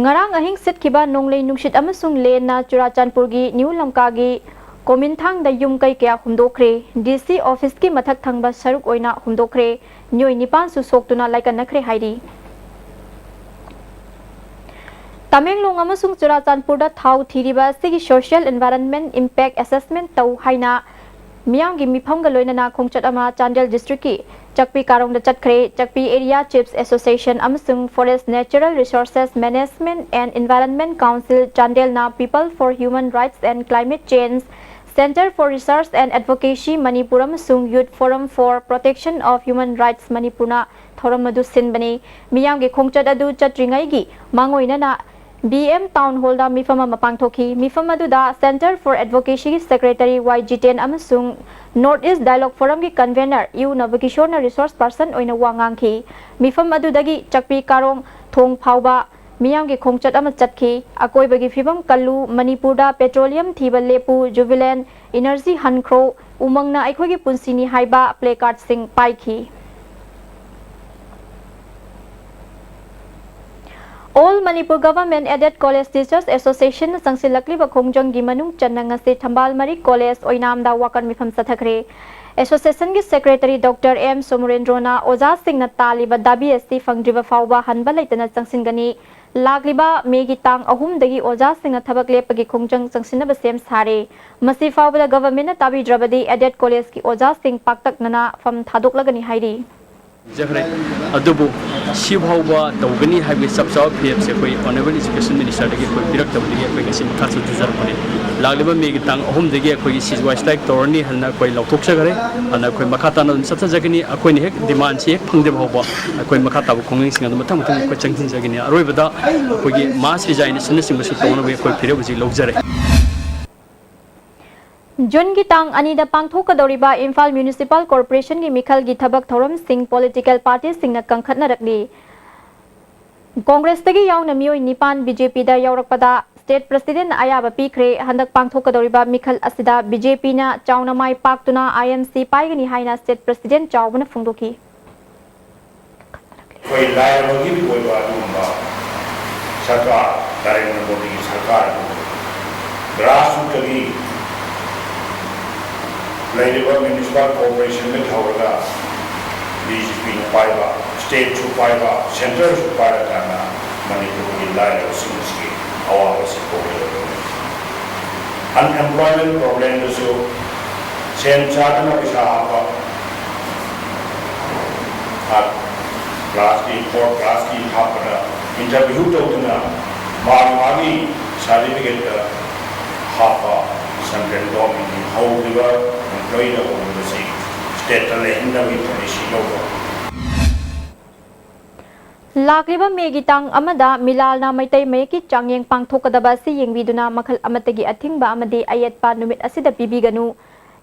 ꯉꯔꯥꯡ ꯑꯍꯤꯡ ꯁꯤꯠꯈꯤꯕ ꯅꯣꯡꯂꯩ ꯅꯨꯡꯁꯤꯠ ꯑꯃꯁꯨꯡ ꯂꯦꯟꯅ ꯆꯨꯔꯥꯆꯥꯟꯄꯨꯔꯒꯤ ꯅ꯭ꯌꯨ ꯂꯝꯀꯥꯒꯤ ꯀꯣꯃꯤꯟꯊꯥꯡꯗ ꯌꯨꯝ ꯀꯩ ꯀꯌꯥ ꯍꯨꯝꯗꯣꯛꯈ꯭ꯔꯦ꯫ DC officeꯀꯤ ꯃꯊꯛ ꯊꯪꯕ ꯁꯔꯨꯛ ꯑꯣꯏꯅ ꯍꯨꯝꯗꯣꯛꯈ꯭ꯔꯦ꯫ ꯃꯤꯑꯣꯏ ꯅꯤꯄꯥꯟꯁꯨ ꯁꯣꯛꯇꯨꯅ ꯂꯥꯏꯀꯠꯅꯈ꯭ꯔꯦ ꯍꯥꯏꯔꯤ꯫ ꯇꯃꯦꯡꯂꯣꯡ ꯑꯃꯁꯨꯡ ꯆꯨꯔꯥꯆꯥꯟꯄꯨꯔꯗ ꯊꯥꯎ ꯊꯤꯔꯤꯕ ꯑꯁꯤꯒꯤ Social Environment Impact Assessment ꯇꯧ ꯍꯥꯏꯅ ꯃꯤꯌꯥꯝꯒꯤ ꯃꯤꯐꯝꯒ ꯂꯣꯏꯅꯅ ꯈꯣꯡꯆꯠ ꯑꯃ ꯆꯥꯟꯗꯦꯜ districtꯀꯤ ꯆꯛꯄꯤ ꯀꯥꯔꯣꯡꯗ ꯆꯠꯈ꯭ꯔꯦ꯫ ꯆꯛꯄꯤ Area Chiefs Association ꯑꯃꯁꯨꯡ Forest Natural Resources Management and Environment Council ꯆꯥꯟꯗꯦꯜꯅ People for Human Rights and Climate Change, Centre for Research and Advocacy Manipur ꯑꯃꯁꯨꯡ Youth Forum for Protection of Human Rights ꯃꯅꯤꯄꯨꯔꯅ ꯊꯧꯔꯝ ꯑꯗꯨ ꯁꯤꯟꯕꯅꯤ꯫ ꯃꯤꯌꯥꯝꯒꯤ ꯈꯣꯡꯆꯠ ꯑꯗꯨ ꯆꯠꯇ꯭ꯔꯤꯉꯩꯒꯤ ꯃꯥꯡꯑꯣꯏꯅꯅ BM Town Hallꯗ ꯃꯤꯐꯝ ꯑꯃ ꯄꯥꯡꯊꯣꯛꯈꯤ꯫ ꯃꯤꯐꯝ ꯑꯗꯨꯗ Centre for Advocacyꯒꯤ Secretary ꯋꯥꯏ ꯖꯤꯇꯦꯟ ꯑꯃꯁꯨꯡ North East Dialogue Forumꯒꯤ convener ꯌꯨ ꯅꯕꯀꯤꯁꯣꯔꯅ resource person ꯑꯣꯏꯅ ꯋꯥ ꯉꯥꯡꯈꯤ꯫ ꯃꯤꯐꯝ ꯑꯗꯨꯗꯒꯤ ꯆꯛꯄꯤ ꯀꯥꯔꯣꯡ ꯊꯣꯡ ꯐꯥꯎꯕ ꯃꯤꯌꯥꯝꯒꯤ ꯈꯣꯡꯆꯠ ꯑꯃ ꯆꯠꯈꯤ꯫ ꯑꯀꯣꯏꯕꯒꯤ ꯐꯤꯕꯝ ꯀꯜꯂꯨ, ꯃꯅꯤꯄꯨꯔꯗ petroleum ꯊꯤꯕ ꯂꯦꯞꯄꯨ, Jubilant Energy ꯍꯟꯈ꯭ꯔꯣ, ꯎꯃꯪꯅ ꯑꯩꯈꯣꯏꯒꯤ ꯄꯨꯟꯁꯤꯅꯤ ꯍꯥꯏꯕ placardꯁꯤꯡ ꯄꯥꯏꯈꯤ꯫ All Manipur Government Aided College Teachers Association ꯅ ꯆꯪꯁꯤꯜꯂꯛꯂꯤꯕ ꯈꯣꯡꯖꯪꯒꯤ ꯃꯅꯨꯡ ꯆꯟꯅ ꯉꯁꯤ ꯊꯝꯕꯥꯜ ꯃꯔꯤ ꯀꯣꯂꯦꯖ ꯑꯣꯏꯅꯥꯝꯗ ꯋꯥꯀꯠ ꯃꯤꯐꯝ ꯆꯠꯊꯈ꯭ꯔꯦ꯫ Association ꯒꯤ Secretary Doctor M ꯁꯣꯃꯨꯔꯦꯟꯗ꯭ꯔꯣꯅ ꯑꯣꯖꯥꯁꯤꯡꯅ ꯇꯥꯜꯂꯤꯕ ꯗꯥꯕꯤ ꯑꯁꯤ ꯐꯪꯗ꯭ꯔꯤꯕ ꯐꯥꯎꯕ ꯍꯟꯕ ꯂꯩꯇꯅ ꯆꯪꯁꯤꯟꯒꯅꯤ꯫ ꯂꯥꯛꯂꯤꯕ ꯃꯦꯒꯤ ꯇꯥꯡ ꯑꯍꯨꯝꯗꯒꯤ ꯑꯣꯖꯥꯁꯤꯡꯅ ꯊꯕꯛ ꯂꯦꯞꯄꯒꯤ ꯈꯣꯡꯖꯪ ꯆꯪꯁꯤꯟꯅꯕ ꯁꯦꯝ ꯁꯥꯔꯦ꯫ ꯃꯁꯤ ꯐꯥꯎꯕꯗ government ꯅ ꯇꯥꯕꯤꯗ꯭ꯔꯕꯗꯤ aided college ꯀꯤ ꯑꯣꯖꯥꯁꯤꯡ ꯄꯥꯛꯇꯛꯅꯅ ꯐꯝ ꯊꯥꯗꯣꯛꯂꯒꯅꯤ ꯍꯥꯏꯔꯤ꯫ ꯖꯈ꯭ꯔꯦ꯫ ꯑꯗꯨꯕꯨ ꯁꯤ ꯐꯥꯎꯕ ꯇꯧꯒꯅꯤ ꯍꯥꯏꯕꯒꯤ ꯆꯞ ꯆꯥꯕ ꯐꯤꯔꯦꯞꯁꯦ ꯑꯩꯈꯣꯏ Honourable Education Minister ꯗꯒꯤ ꯑꯩꯈꯣꯏ ꯄꯤꯔꯛꯇꯕꯗꯒꯤ ꯑꯩꯈꯣꯏ ꯉꯁꯤ ꯃꯈꯥ ꯆꯠꯊꯖꯔꯛꯄꯅꯤ꯫ ꯂꯥꯛꯂꯤꯕ ꯃꯦꯒꯤ ꯇꯥꯡ ꯑꯍꯨꯝꯗꯒꯤ ꯑꯩꯈꯣꯏꯒꯤ ceasefire strike ꯇꯧꯔꯅꯤ ꯍꯥꯏꯅ ꯑꯩꯈꯣꯏ ꯂꯥꯎꯊꯣꯛꯆꯈ꯭ꯔꯦ꯫ ꯑꯗꯨꯅ ꯑꯩꯈꯣꯏ ꯃꯈꯥ ꯇꯥꯅ ꯑꯗꯨꯝ ꯆꯠꯊꯖꯒꯅꯤ꯫ ꯑꯩꯈꯣꯏꯅ ꯍꯦꯛ demand ꯁꯤ ꯍꯦꯛ ꯐꯪꯗ꯭ꯔꯤꯕ ꯐꯥꯎꯕ ꯑꯩꯈꯣꯏ ꯃꯈꯥ ꯇꯥꯕ ꯈꯣꯡꯖꯪꯁꯤꯡ ꯑꯗꯨ ꯃꯊꯪ ꯃꯊꯪ ꯑꯩꯈꯣꯏ ꯆꯪꯁꯤꯟꯖꯒꯅꯤ꯫ ꯑꯔꯣꯏꯕꯗ ꯑꯩꯈꯣꯏꯒꯤ mass resignation ꯅꯆꯤꯡꯕꯁꯨ ꯇꯧꯅꯕꯒꯤ ꯑꯩꯈꯣꯏ ꯐꯤꯔꯦꯞ ꯍꯧꯖꯤꯛ ꯂꯧꯖꯔꯦ꯫ ꯖꯨꯟꯒꯤ ꯇꯥꯡ ꯑꯅꯤꯗ ꯄꯥꯡꯊꯣꯛꯀꯗꯧꯔꯤꯕ ꯏꯝꯐꯥꯜ Municipal Corporation ꯒꯤ ꯃꯤꯈꯜꯒꯤ ꯊꯕꯛ ꯊꯧꯔꯝꯁꯤꯡ political party ꯁꯤꯡꯅ ꯀꯟꯈꯠꯅꯔꯛꯂꯤ꯫ Congress ꯇꯒꯤ ꯌꯥꯎꯅ ꯃꯤꯑꯣꯏ ꯅꯤꯄꯥꯟ B J P ꯗ ꯌꯥꯎꯔꯛꯄꯗ State President ꯅ ꯑꯌꯥꯕ ꯄꯤꯈ꯭ꯔꯦ꯫ ꯍꯟꯗꯛ ꯄꯥꯡꯊꯣꯛꯀꯗꯧꯔꯤꯕ ꯃꯤꯈꯜ ꯑꯁꯤꯗ B J P ꯅ ꯆꯥꯎꯅ ꯃꯥꯏ ꯄꯥꯛꯇꯨꯅ I M C ꯄꯥꯏꯒꯅꯤ ꯍꯥꯏꯅ State President ꯆꯥꯎꯕꯅ ꯐꯣꯡꯗꯣꯛꯈꯤ꯫ ꯑꯩꯈꯣꯏ ꯂꯥꯏꯔꯕꯒꯤ ꯑꯣꯏꯕ ꯑꯗꯨꯒꯨꯝꯕ ꯁꯔꯀꯥꯔ, ꯅꯔꯦꯟꯗ꯭ꯔ ꯃꯣꯗꯤꯒꯤ ꯁꯔꯀꯥꯔ ꯑꯗꯨ grassroot ꯇꯒꯤ ꯂꯩꯔꯤꯕ municipal corporation ꯗꯒꯤ ꯍꯧꯔꯒ B J P ꯅ ꯄꯥꯏꯕ, state ꯁꯨ ꯄꯥꯏꯕ, centre ꯁꯨ ꯄꯥꯏꯔꯀꯥꯟꯗ ꯃꯅꯤꯄꯨꯔꯒꯤ ꯂꯥꯏꯔꯕꯁꯤꯡ ꯑꯁꯤꯒꯤ ꯑꯋꯥꯕꯁꯤ ꯀꯣꯛꯀꯗꯕꯅꯤ꯫ Unemployment problem ꯗꯁꯨ ꯁꯦꯟ ꯆꯥꯗꯅ ꯄꯩꯁꯥ ꯍꯥꯞꯄ, class ꯀꯤ, fourth class ꯀꯤ ꯍꯥꯞꯄꯗ interview ꯇꯧꯗꯨꯅ ꯃꯥꯒꯤ ꯃꯥꯒꯤ certificate ꯇ ꯍꯥꯞꯄ central government ꯀꯤ ꯍꯧꯔꯤꯕ employee ꯗ ꯍꯧꯔꯤꯕꯁꯤ state ꯇ ꯂꯩꯍꯟꯗꯕꯒꯤ policy ꯂꯧꯕ꯫ ꯂꯥꯛꯂꯤꯕ ꯃꯦꯒꯤ ꯇꯥꯡ ꯑꯃꯗ ꯃꯤꯂꯥꯜꯅ ꯃꯩꯇꯩ ꯃꯌꯦꯛꯀꯤ ꯆꯥꯡꯌꯦꯡ ꯄꯥꯡꯊꯣꯛꯀꯗꯕ ꯑꯁꯤ ꯌꯦꯡꯕꯤꯗꯨꯅ ꯃꯈꯜ ꯑꯃꯠꯇꯒꯤ ꯑꯊꯤꯡꯕ ꯑꯃꯗꯤ ꯑꯌꯦꯠꯄ ꯅꯨꯃꯤꯠ ꯑꯁꯤꯗ ꯄꯤꯕꯤꯒꯅꯨ꯫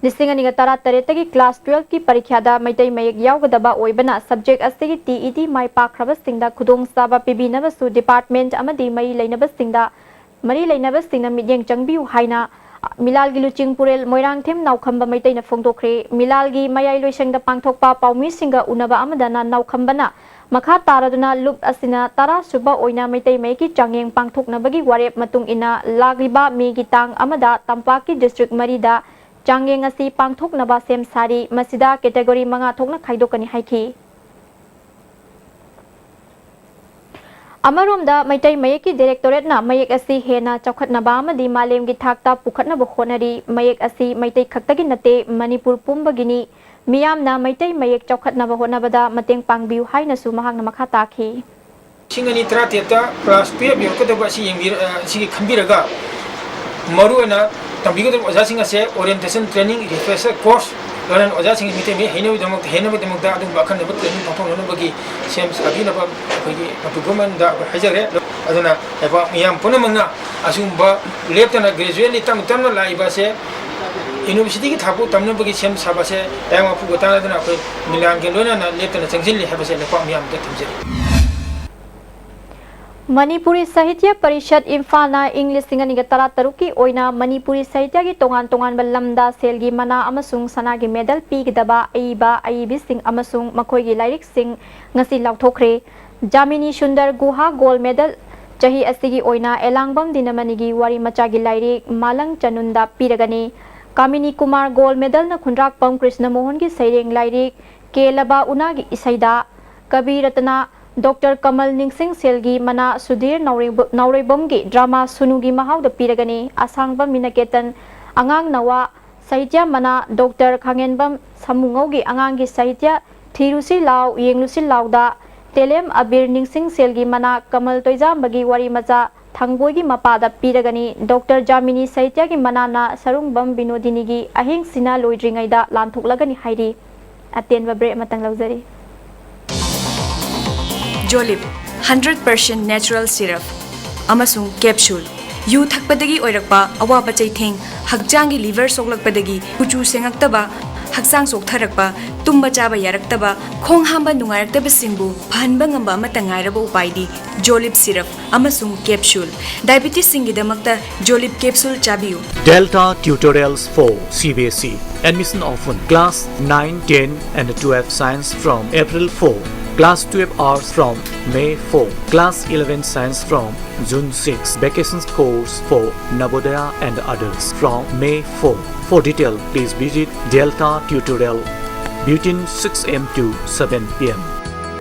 ꯂꯤꯁꯤꯡ ꯑꯅꯤꯒ ꯇꯔꯥꯇꯔꯦꯠꯇꯒꯤ class twelve ꯀꯤ ꯄꯔꯤꯈ꯭ꯌꯥꯗ ꯃꯩꯇꯩ ꯃꯌꯦꯛ ꯌꯥꯎꯒꯗꯕ ꯑꯣꯏꯕꯅ subject ꯑꯁꯤꯒꯤ T E T ꯃꯥꯏ ꯄꯥꯛꯈ꯭ꯔꯕꯁꯤꯡꯗ ꯈꯨꯗꯣꯡꯆꯥꯕ ꯄꯤꯕꯤꯅꯕꯁꯨ department ꯑꯃꯗꯤ ꯃꯔꯤ ꯂꯩꯅꯕꯁꯤꯡꯗ ꯃꯔꯤ ꯂꯩꯅꯕꯁꯤꯡꯅ ꯃꯤꯠꯌꯦꯡ ꯆꯪꯕꯤꯌꯨ ꯍꯥꯏꯅ ꯃꯤꯂꯥꯜꯒꯤ ꯂꯨꯆꯤꯡ ꯄꯨꯔꯦꯜ ꯃꯣꯏꯔꯥꯡꯊꯦꯝ ꯅꯥꯎꯈꯝꯕ ꯃꯩꯇꯩꯅ ꯐꯣꯡꯗꯣꯛꯈ꯭ꯔꯦ꯫ ꯃꯤꯂꯥꯜꯒꯤ ꯃꯌꯥꯏ ꯂꯣꯏꯁꯪꯗ ꯄꯥꯡꯊꯣꯛꯄ ꯄꯥꯎꯃꯤꯁꯤꯡꯒ ꯎꯅꯕ ꯑꯃꯗꯅ ꯅꯥꯎꯈꯝꯕꯅ ꯃꯈꯥ ꯇꯥꯔꯗꯨꯅ ꯂꯨꯞ ꯑꯁꯤꯅ ꯇꯔꯥ ꯁꯨꯕ ꯑꯣꯏꯅ ꯃꯩꯇꯩ ꯃꯌꯦꯛꯀꯤ ꯆꯥꯡꯌꯦꯡ ꯄꯥꯡꯊꯣꯛꯅꯕꯒꯤ ꯋꯥꯔꯦꯞ ꯃꯇꯨꯡ ꯏꯟꯅ ꯂꯥꯛꯂꯤꯕ ꯃꯦꯒꯤ ꯇꯥꯡ ꯑꯃꯗ ꯇꯝꯄꯥꯛꯀꯤ ꯗꯤꯁꯇ꯭ꯔꯤꯛ ꯃꯔꯤꯗ ꯆꯥꯡꯌꯦꯡ ꯑꯁꯤ ꯄꯥꯡꯊꯣꯛꯅꯕ ꯁꯦꯝ ꯁꯥꯔꯤ꯫ ꯃꯁꯤꯗ ꯀꯦꯇꯦꯒꯣꯔꯤ ꯃꯉꯥ ꯊꯣꯛꯅ ꯈꯥꯏꯗꯣꯛꯀꯅꯤ ꯍꯥꯏꯈꯤ꯫ ꯑꯃꯔꯣꯝꯗ ꯃꯩꯇꯩ ꯃꯌꯦꯛꯀꯤ ꯗꯥꯏꯔꯦꯛꯇꯣꯔꯦꯠꯅ ꯃꯌꯦꯛ ꯑꯁꯤ ꯍꯦꯟꯅ ꯆꯥꯎꯈꯠꯅꯕ ꯑꯃꯗꯤ ꯃꯥꯂꯦꯝꯒꯤ ꯊꯥꯛꯇ ꯄꯨꯈꯠꯅꯕ ꯍꯣꯠꯅꯔꯤ꯫ ꯃꯌꯦꯛ ꯑꯁꯤ ꯃꯩꯇꯩ ꯈꯛꯇꯒꯤ ꯅꯠꯇꯦ, ꯃꯅꯤꯄꯨꯔ ꯄꯨꯝꯕꯒꯤꯅꯤ꯫ ꯃꯤꯌꯥꯝꯅ ꯃꯩꯇꯩ ꯃꯌꯦꯛ ꯆꯥꯎꯈꯠꯅꯕ ꯍꯣꯠꯅꯕꯗ ꯃꯇꯦꯡ ꯄꯥꯡꯕꯤꯌꯨ ꯍꯥꯏꯅꯁꯨ ꯃꯍꯥꯛꯅ ꯃꯈꯥ ꯇꯥꯈꯤ꯫ ꯂꯤꯁꯤꯡ ꯑꯅꯤ ꯇꯔꯥꯇꯔꯦꯠꯇ class twelve ꯌꯧꯔꯛꯀꯗꯕ ꯑꯁꯤ ꯌꯦꯡꯕꯤꯔ-, ꯑ, ꯑꯁꯤꯒꯤ ꯈꯟꯕꯤꯔꯒ, ꯃꯔꯨꯑꯣꯏꯅ ꯇꯝꯕꯤꯒꯗꯕ ꯑꯣꯖꯥꯁꯤꯡ ꯑꯁꯦ orientation training, refresher course, ꯂꯣꯏꯅꯅ ꯑꯣꯖꯥꯁꯤꯡꯒꯤ ꯃꯩꯇꯩ ꯃꯌꯦꯛ ꯍꯩꯅꯕꯒꯤꯗꯃꯛꯇ, ꯍꯩꯅꯕꯒꯤꯗꯃꯛꯇ ꯑꯗꯨꯒꯨꯝꯕ ꯑꯀꯟꯅꯕ training ꯄꯥꯡꯊꯣꯛꯅꯅꯕꯒꯤ ꯁꯦꯝ ꯁꯥꯕꯤꯅꯕ ꯑꯩꯈꯣꯏꯒꯤ ꯃꯅꯤꯄꯨꯔ governmentꯗ ꯑꯩꯈꯣꯏ ꯍꯥꯏꯖꯈ꯭ꯔꯦ꯫ ꯑꯗꯨꯅ ꯂꯩꯕꯥꯛ ꯃꯤꯌꯥꯝ ꯄꯨꯝꯅꯃꯛꯅ ꯑꯁꯤꯒꯨꯝꯕ ꯂꯦꯞꯇꯅ graduateꯗꯒꯤ ꯇꯞꯅ ꯇꯞꯅ ꯂꯥꯛꯏꯕ ꯑꯁꯦ universityꯒꯤ ꯊꯥꯛꯄꯨ ꯇꯝꯅꯕꯒꯤ ꯁꯦꯝ ꯁꯥꯕ ꯑꯁꯦ ꯇꯌꯥꯡ ꯋꯥꯐꯨꯒ ꯇꯥꯟꯅꯗꯅ ꯑꯩꯈꯣꯏ ꯃꯤꯂꯥꯟꯒ ꯂꯣꯏꯅꯅ ꯂꯦꯞꯇꯅ ꯆꯪꯁꯤꯜꯂꯤ ꯍꯥꯏꯕꯁꯦ ꯂꯩꯕꯥꯛ ꯃꯤꯌꯥꯝꯗ ꯊꯝꯖꯔꯤ꯫ ꯃꯅꯤꯄꯨꯔꯤ ꯁꯥꯍꯤꯇ꯭ꯌ ꯄꯔꯤꯁꯠ ꯏꯝꯐꯥꯜꯅ ꯏꯪ ꯂꯤꯁꯤꯡ ꯑꯅꯤꯒ ꯇꯔꯥꯇꯔꯨꯛꯀꯤ ꯑꯣꯏꯅ ꯃꯅꯤꯄꯨꯔꯤ ꯁꯥꯍꯤꯇ꯭ꯌꯒꯤ ꯇꯣꯉꯥꯟ ꯇꯣꯉꯥꯟꯕ ꯂꯝꯗ ꯁꯦꯜꯒꯤ ꯃꯅꯥ ꯑꯃꯁꯨꯡ ꯁꯅꯥꯒꯤ ꯃꯦꯗꯜ ꯄꯤꯒꯗꯕ ꯑꯏꯕ ꯑꯏꯕꯤꯁꯤꯡ ꯑꯃꯁꯨꯡ ꯃꯈꯣꯏꯒꯤ ꯂꯥꯏꯔꯤꯛꯁꯤꯡ ꯉꯁꯤ ꯂꯥꯎꯊꯣꯛꯈ꯭ꯔꯦ꯫ ꯖꯥꯃꯤꯅꯤ ꯁꯨꯟꯗꯔ ꯒꯨꯍꯥ ꯒꯣꯜ ꯃꯦꯗꯜ, ꯆꯍꯤ ꯑꯁꯤꯒꯤ ꯑꯣꯏꯅ ꯑꯦꯂꯥꯡꯕꯝ ꯗꯤꯅꯃꯅꯤꯒꯤ ꯋꯥꯔꯤ ꯃꯆꯥꯒꯤ ꯂꯥꯏꯔꯤꯛ ꯃꯥꯂꯪ ꯆꯅꯨꯟꯗ ꯄꯤꯔꯒꯅꯤ꯫ ꯀꯥꯃꯤꯅꯤ ꯀꯨꯃꯥꯔ ꯒꯣꯜ ꯃꯦꯗꯜꯅ ꯈꯨꯟꯗ꯭ꯔꯥꯛꯄꯝ ꯀ꯭ꯔꯤꯁꯅ ꯃꯣꯍꯟꯒꯤ ꯁꯩꯔꯦꯡ ꯂꯥꯏꯔꯤꯛ ꯀꯦꯂꯕ ꯎꯅꯥꯒꯤ ꯏꯁꯩꯗ, ꯀꯕꯤ ꯔꯇꯅꯥ, ꯗꯣꯛꯇꯔ ꯀꯃꯜ ꯅꯤꯡꯁꯤꯡ ꯁꯦꯜꯒꯤ ꯃꯅꯥ ꯁꯨꯙꯤꯔ ꯅꯥꯎꯔꯦꯝꯕ-, ꯅꯥꯎꯔꯦꯝꯕꯝꯒꯤ ꯗ꯭ꯔꯃꯥ ꯁꯨꯅꯨꯒꯤ ꯃꯍꯥꯎꯗ ꯄꯤꯔꯒꯅꯤ꯫ ꯑꯁꯥꯡꯕ ꯃꯤꯅꯀꯦꯇꯟ ꯑꯉꯥꯡ ꯅꯋꯥ ꯁꯥꯍꯤꯇ꯭ꯌ ꯃꯅꯥ ꯗꯣꯛꯇꯔ ꯈꯥꯉꯦꯟꯕꯝ ꯁꯥꯃꯨꯉꯧꯒꯤ ꯑꯉꯥꯡꯒꯤ ꯁꯥꯍꯤꯇ꯭ꯌ ꯊꯤꯔꯨꯁꯤ ꯂꯥꯎ ꯌꯦꯡꯂꯨꯁꯤ ꯂꯥꯎꯗ ꯇꯦꯂꯦꯝ ꯑꯕꯤꯔ ꯅꯤꯡꯁꯤꯡ ꯁꯦꯜꯒꯤ ꯃꯅꯥ ꯀꯃꯜ ꯇꯣꯏꯖꯥꯝꯕꯒꯤ ꯋꯥꯔꯤ ꯃꯆꯥ ꯊꯥꯡꯕꯣꯏꯒꯤ ꯃꯄꯥꯗ ꯄꯤꯔꯒꯅꯤ꯫ ꯗꯣꯛꯇꯔ ꯖꯥꯃꯤꯅꯤ ꯁꯥꯍꯤꯇ꯭ꯌꯒꯤ ꯃꯅꯥꯅ ꯁꯔꯨꯡꯕꯝ ꯕꯤꯅꯣꯗꯤꯅꯤꯒꯤ ꯑꯍꯤꯡꯁꯤꯅ ꯂꯣꯏꯗ꯭ꯔꯤꯉꯩꯗ ꯂꯥꯟꯊꯣꯛꯂꯒꯅꯤ ꯍꯥꯏꯔꯤ꯫ ꯑꯇꯦꯟꯕ break ꯑꯃꯇꯪ ꯂꯧꯖꯔꯤ꯫ ꯖꯣꯂꯤꯞ, hundred percent natural syrup ꯑꯃꯁꯨꯡ capsule꯫ ꯌꯨ ꯊꯛꯄꯗꯒꯤ ꯑꯣꯏꯔꯛꯄ ꯑꯋꯥꯕ ꯆꯩꯊꯦꯡ, ꯍꯛꯆꯥꯡꯒꯤ liver ꯁꯣꯛꯂꯛꯄꯗꯒꯤ ꯀꯨꯆꯨ ꯁꯦꯡꯉꯛꯇꯕ, ꯍꯛꯆꯥꯡ ꯆꯣꯛꯊꯔꯛꯄ, ꯇꯨꯝꯕ ꯆꯥꯕ ꯌꯥꯔꯛꯇꯕ, ꯈꯣꯡ ꯍꯥꯝꯕ ꯅꯨꯡꯉꯥꯏꯔꯛꯇꯕꯁꯤꯡꯕꯨ ꯐꯍꯟꯕ ꯉꯝꯕ ꯑꯃꯠꯇ ꯉꯥꯏꯔꯕ ꯎꯄꯥꯏꯗꯤ ꯖꯣꯂꯤꯞ syrup ꯑꯃꯁꯨꯡ capsule꯫ Diabetesꯁꯤꯡꯒꯤꯗꯃꯛꯇ ꯖꯣꯂꯤꯞ capsule ꯆꯥꯕꯤꯌꯨ꯫ Delta Tutorials for C B S E. Admission open. Class nine, ten and twelve science from April four. Class twelve Arts from May four. Class eleven Science from June six. Vacation course for Navodaya and others from May four. For detail, please visit Delta Tutorial between six a.m. to seven p.m.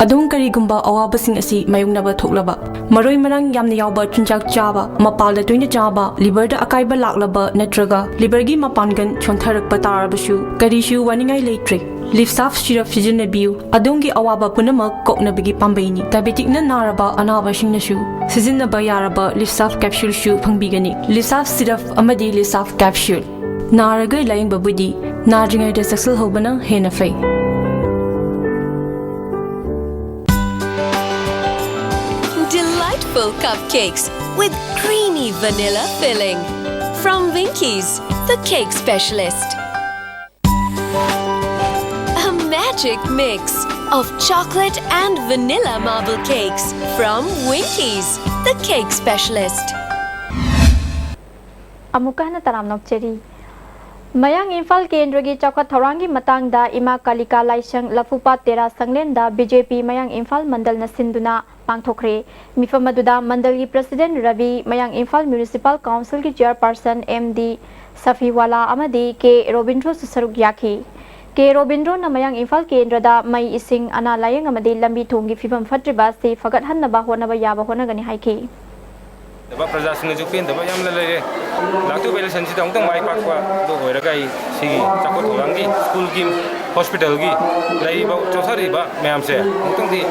ꯑꯗꯣꯝ ꯀꯔꯤꯒꯨꯝꯕ ꯑꯋꯥꯕꯁꯤꯡ ꯑꯁꯤ ꯃꯥꯌꯣꯛꯅꯕ ꯊꯣꯛꯂꯕ, ꯃꯔꯣꯏ ꯃꯔꯥꯡ ꯌꯥꯝꯅ ꯌꯥꯎꯕ ꯆꯤꯟꯖꯥꯛ ꯆꯥꯕ, ꯃꯄꯥꯜꯗ ꯇꯣꯏꯅ ꯆꯥꯕ, ꯂꯤꯚꯔꯗ ꯑꯀꯥꯏꯕ ꯂꯥꯛꯂꯕ ꯅꯠꯇ꯭ꯔꯒ ꯂꯤꯚꯔꯒꯤ ꯃꯄꯥꯡꯒꯜ ꯁꯣꯟꯊꯔꯛꯄ ꯇꯥꯔꯕꯁꯨ ꯀꯔꯤꯁꯨ ꯋꯥꯅꯤꯡꯉꯥꯏ ꯂꯩꯇ꯭ꯔꯦ꯫ ꯂꯤꯐꯁꯥꯐ ꯁꯤꯔꯞ ꯁꯤꯖꯤꯟꯅꯕꯤꯌꯨ꯫ ꯑꯗꯣꯝꯒꯤ ꯑꯋꯥꯕ ꯄꯨꯝꯅꯃꯛ ꯀꯣꯛꯅꯕꯒꯤ ꯄꯥꯝꯕꯩꯅꯤ꯫ ꯗꯥꯏꯕꯦꯇꯤꯛꯅ ꯅꯥꯔꯕ ꯑꯅꯥꯕꯁꯤꯡꯅꯁꯨ ꯁꯤꯖꯤꯟꯅꯕ ꯌꯥꯔꯕ ꯂꯤꯐꯁꯥꯐ ꯀꯦꯞꯁꯨꯜꯁꯨ ꯐꯪꯕꯤꯒꯅꯤ꯫ ꯂꯤꯐꯁꯥꯐ ꯁꯤꯔꯞ ꯑꯃꯗꯤ ꯂꯤꯐꯁꯥꯐ ꯀꯦꯞꯁꯨꯜ꯫ ꯅꯥꯔꯒ ꯂꯥꯌꯦꯡꯕꯕꯨꯗꯤ ꯅꯥꯗ꯭ꯔꯤꯉꯩꯗ ꯆꯦꯛꯁꯤꯜꯍꯧꯕꯅ ꯍꯦꯟꯅ ꯐꯩ꯫ Delightful cupcakes with creamy vanilla filling from Winkies, the cake specialist. A magic mix of chocolate and vanilla marble cakes from Winkies, the cake specialist. ꯑꯃꯨꯛꯀ ꯍꯟꯅ ꯇꯔꯥꯝꯅ ꯑꯣꯛꯆꯔꯤ꯫ ꯃꯌꯥꯡ ꯏꯝꯐꯥꯜ ꯀꯦꯟꯗ꯭ꯔꯒꯤ ꯆꯥꯎꯈꯠ ꯊꯧꯔꯥꯡꯒꯤ ꯃꯇꯥꯡꯗ ꯏꯃꯥ ꯀꯥꯂꯤꯀꯥ ꯂꯥꯏꯁꯪ ꯂꯐꯨꯄꯥꯠ ꯇꯦꯔꯥ ꯁꯪꯂꯦꯟꯗ ꯕꯤ ꯖꯦ ꯄꯤ ꯃꯌꯥꯡ ꯏꯝꯐꯥꯜ ꯃꯟꯗꯜꯅ ꯁꯤꯟꯗꯨꯅ ꯄꯥꯡꯊꯣꯛꯈ꯭ꯔꯦ꯫ ꯃꯤꯐꯝ ꯑꯗꯨꯗ ꯃꯟꯗꯜꯒꯤ ꯄ꯭ꯔꯁꯤꯗꯦꯟ ꯔꯕꯤ, ꯃꯌꯥꯡ ꯏꯝꯐꯥꯜ ꯃ꯭ꯌꯨꯅꯤꯁꯤꯄꯥꯜ ꯀꯥꯎꯟꯁꯤꯜꯒꯤ ꯆꯤꯌꯔꯄꯥꯔꯁꯟ ꯑꯦꯝ ꯗꯤ ꯁꯐꯤꯋꯥꯂꯥ ꯑꯃꯗꯤ ꯀꯦ ꯔꯣꯕꯤꯟꯗ꯭ꯔꯣꯁꯨ ꯁꯔꯨꯛ ꯌꯥꯈꯤ꯫ ꯀꯦ ꯔꯣꯕꯤꯟꯗ꯭ꯔꯣꯅ ꯃꯌꯥꯡ ꯏꯝꯐꯥꯜ ꯀꯦꯟꯗ꯭ꯔꯗ ꯃꯩ, ꯏꯁꯤꯡ, ꯑꯅꯥ ꯂꯥꯌꯦꯡ ꯑꯃꯗꯤ ꯂꯝꯕꯤ ꯊꯣꯡꯒꯤ ꯐꯤꯕꯝ ꯐꯠꯇ꯭ꯔꯤꯕ ꯑꯁꯤ ꯐꯒꯠꯍꯟꯅꯕ ꯍꯣꯠꯅꯕ ꯌꯥꯕ ꯍꯣꯠꯅꯒꯅꯤ ꯍꯥꯏꯈꯤ꯫ ꯄ꯭ꯔꯖꯥꯁꯤꯡꯅꯁꯨ ꯄꯦꯟꯗꯕ ꯌꯥꯝꯅ ꯂꯩꯔꯦ꯫ ꯂꯥꯛꯇꯧꯔꯤꯕ ꯏꯂꯦꯛꯁꯟꯁꯤꯗ ꯑꯃꯨꯛꯇꯪ ꯃꯥꯏ ꯄꯥꯛꯄ ꯑꯗꯨ ꯑꯣꯏꯔꯒ ꯑꯩ ꯁꯤꯒꯤ ꯆꯥꯎꯈꯠ ꯊꯧꯔꯥꯡꯒꯤ, ꯁ꯭ꯀꯨꯜꯒꯤ, ꯍꯣꯁꯄꯤꯇꯥꯜꯒꯤ ꯂꯩꯔꯤꯕ ꯆꯣꯛꯊꯔꯤꯕ ꯃꯌꯥꯝꯁꯦ ꯑꯃꯨꯛꯇꯪꯗꯤ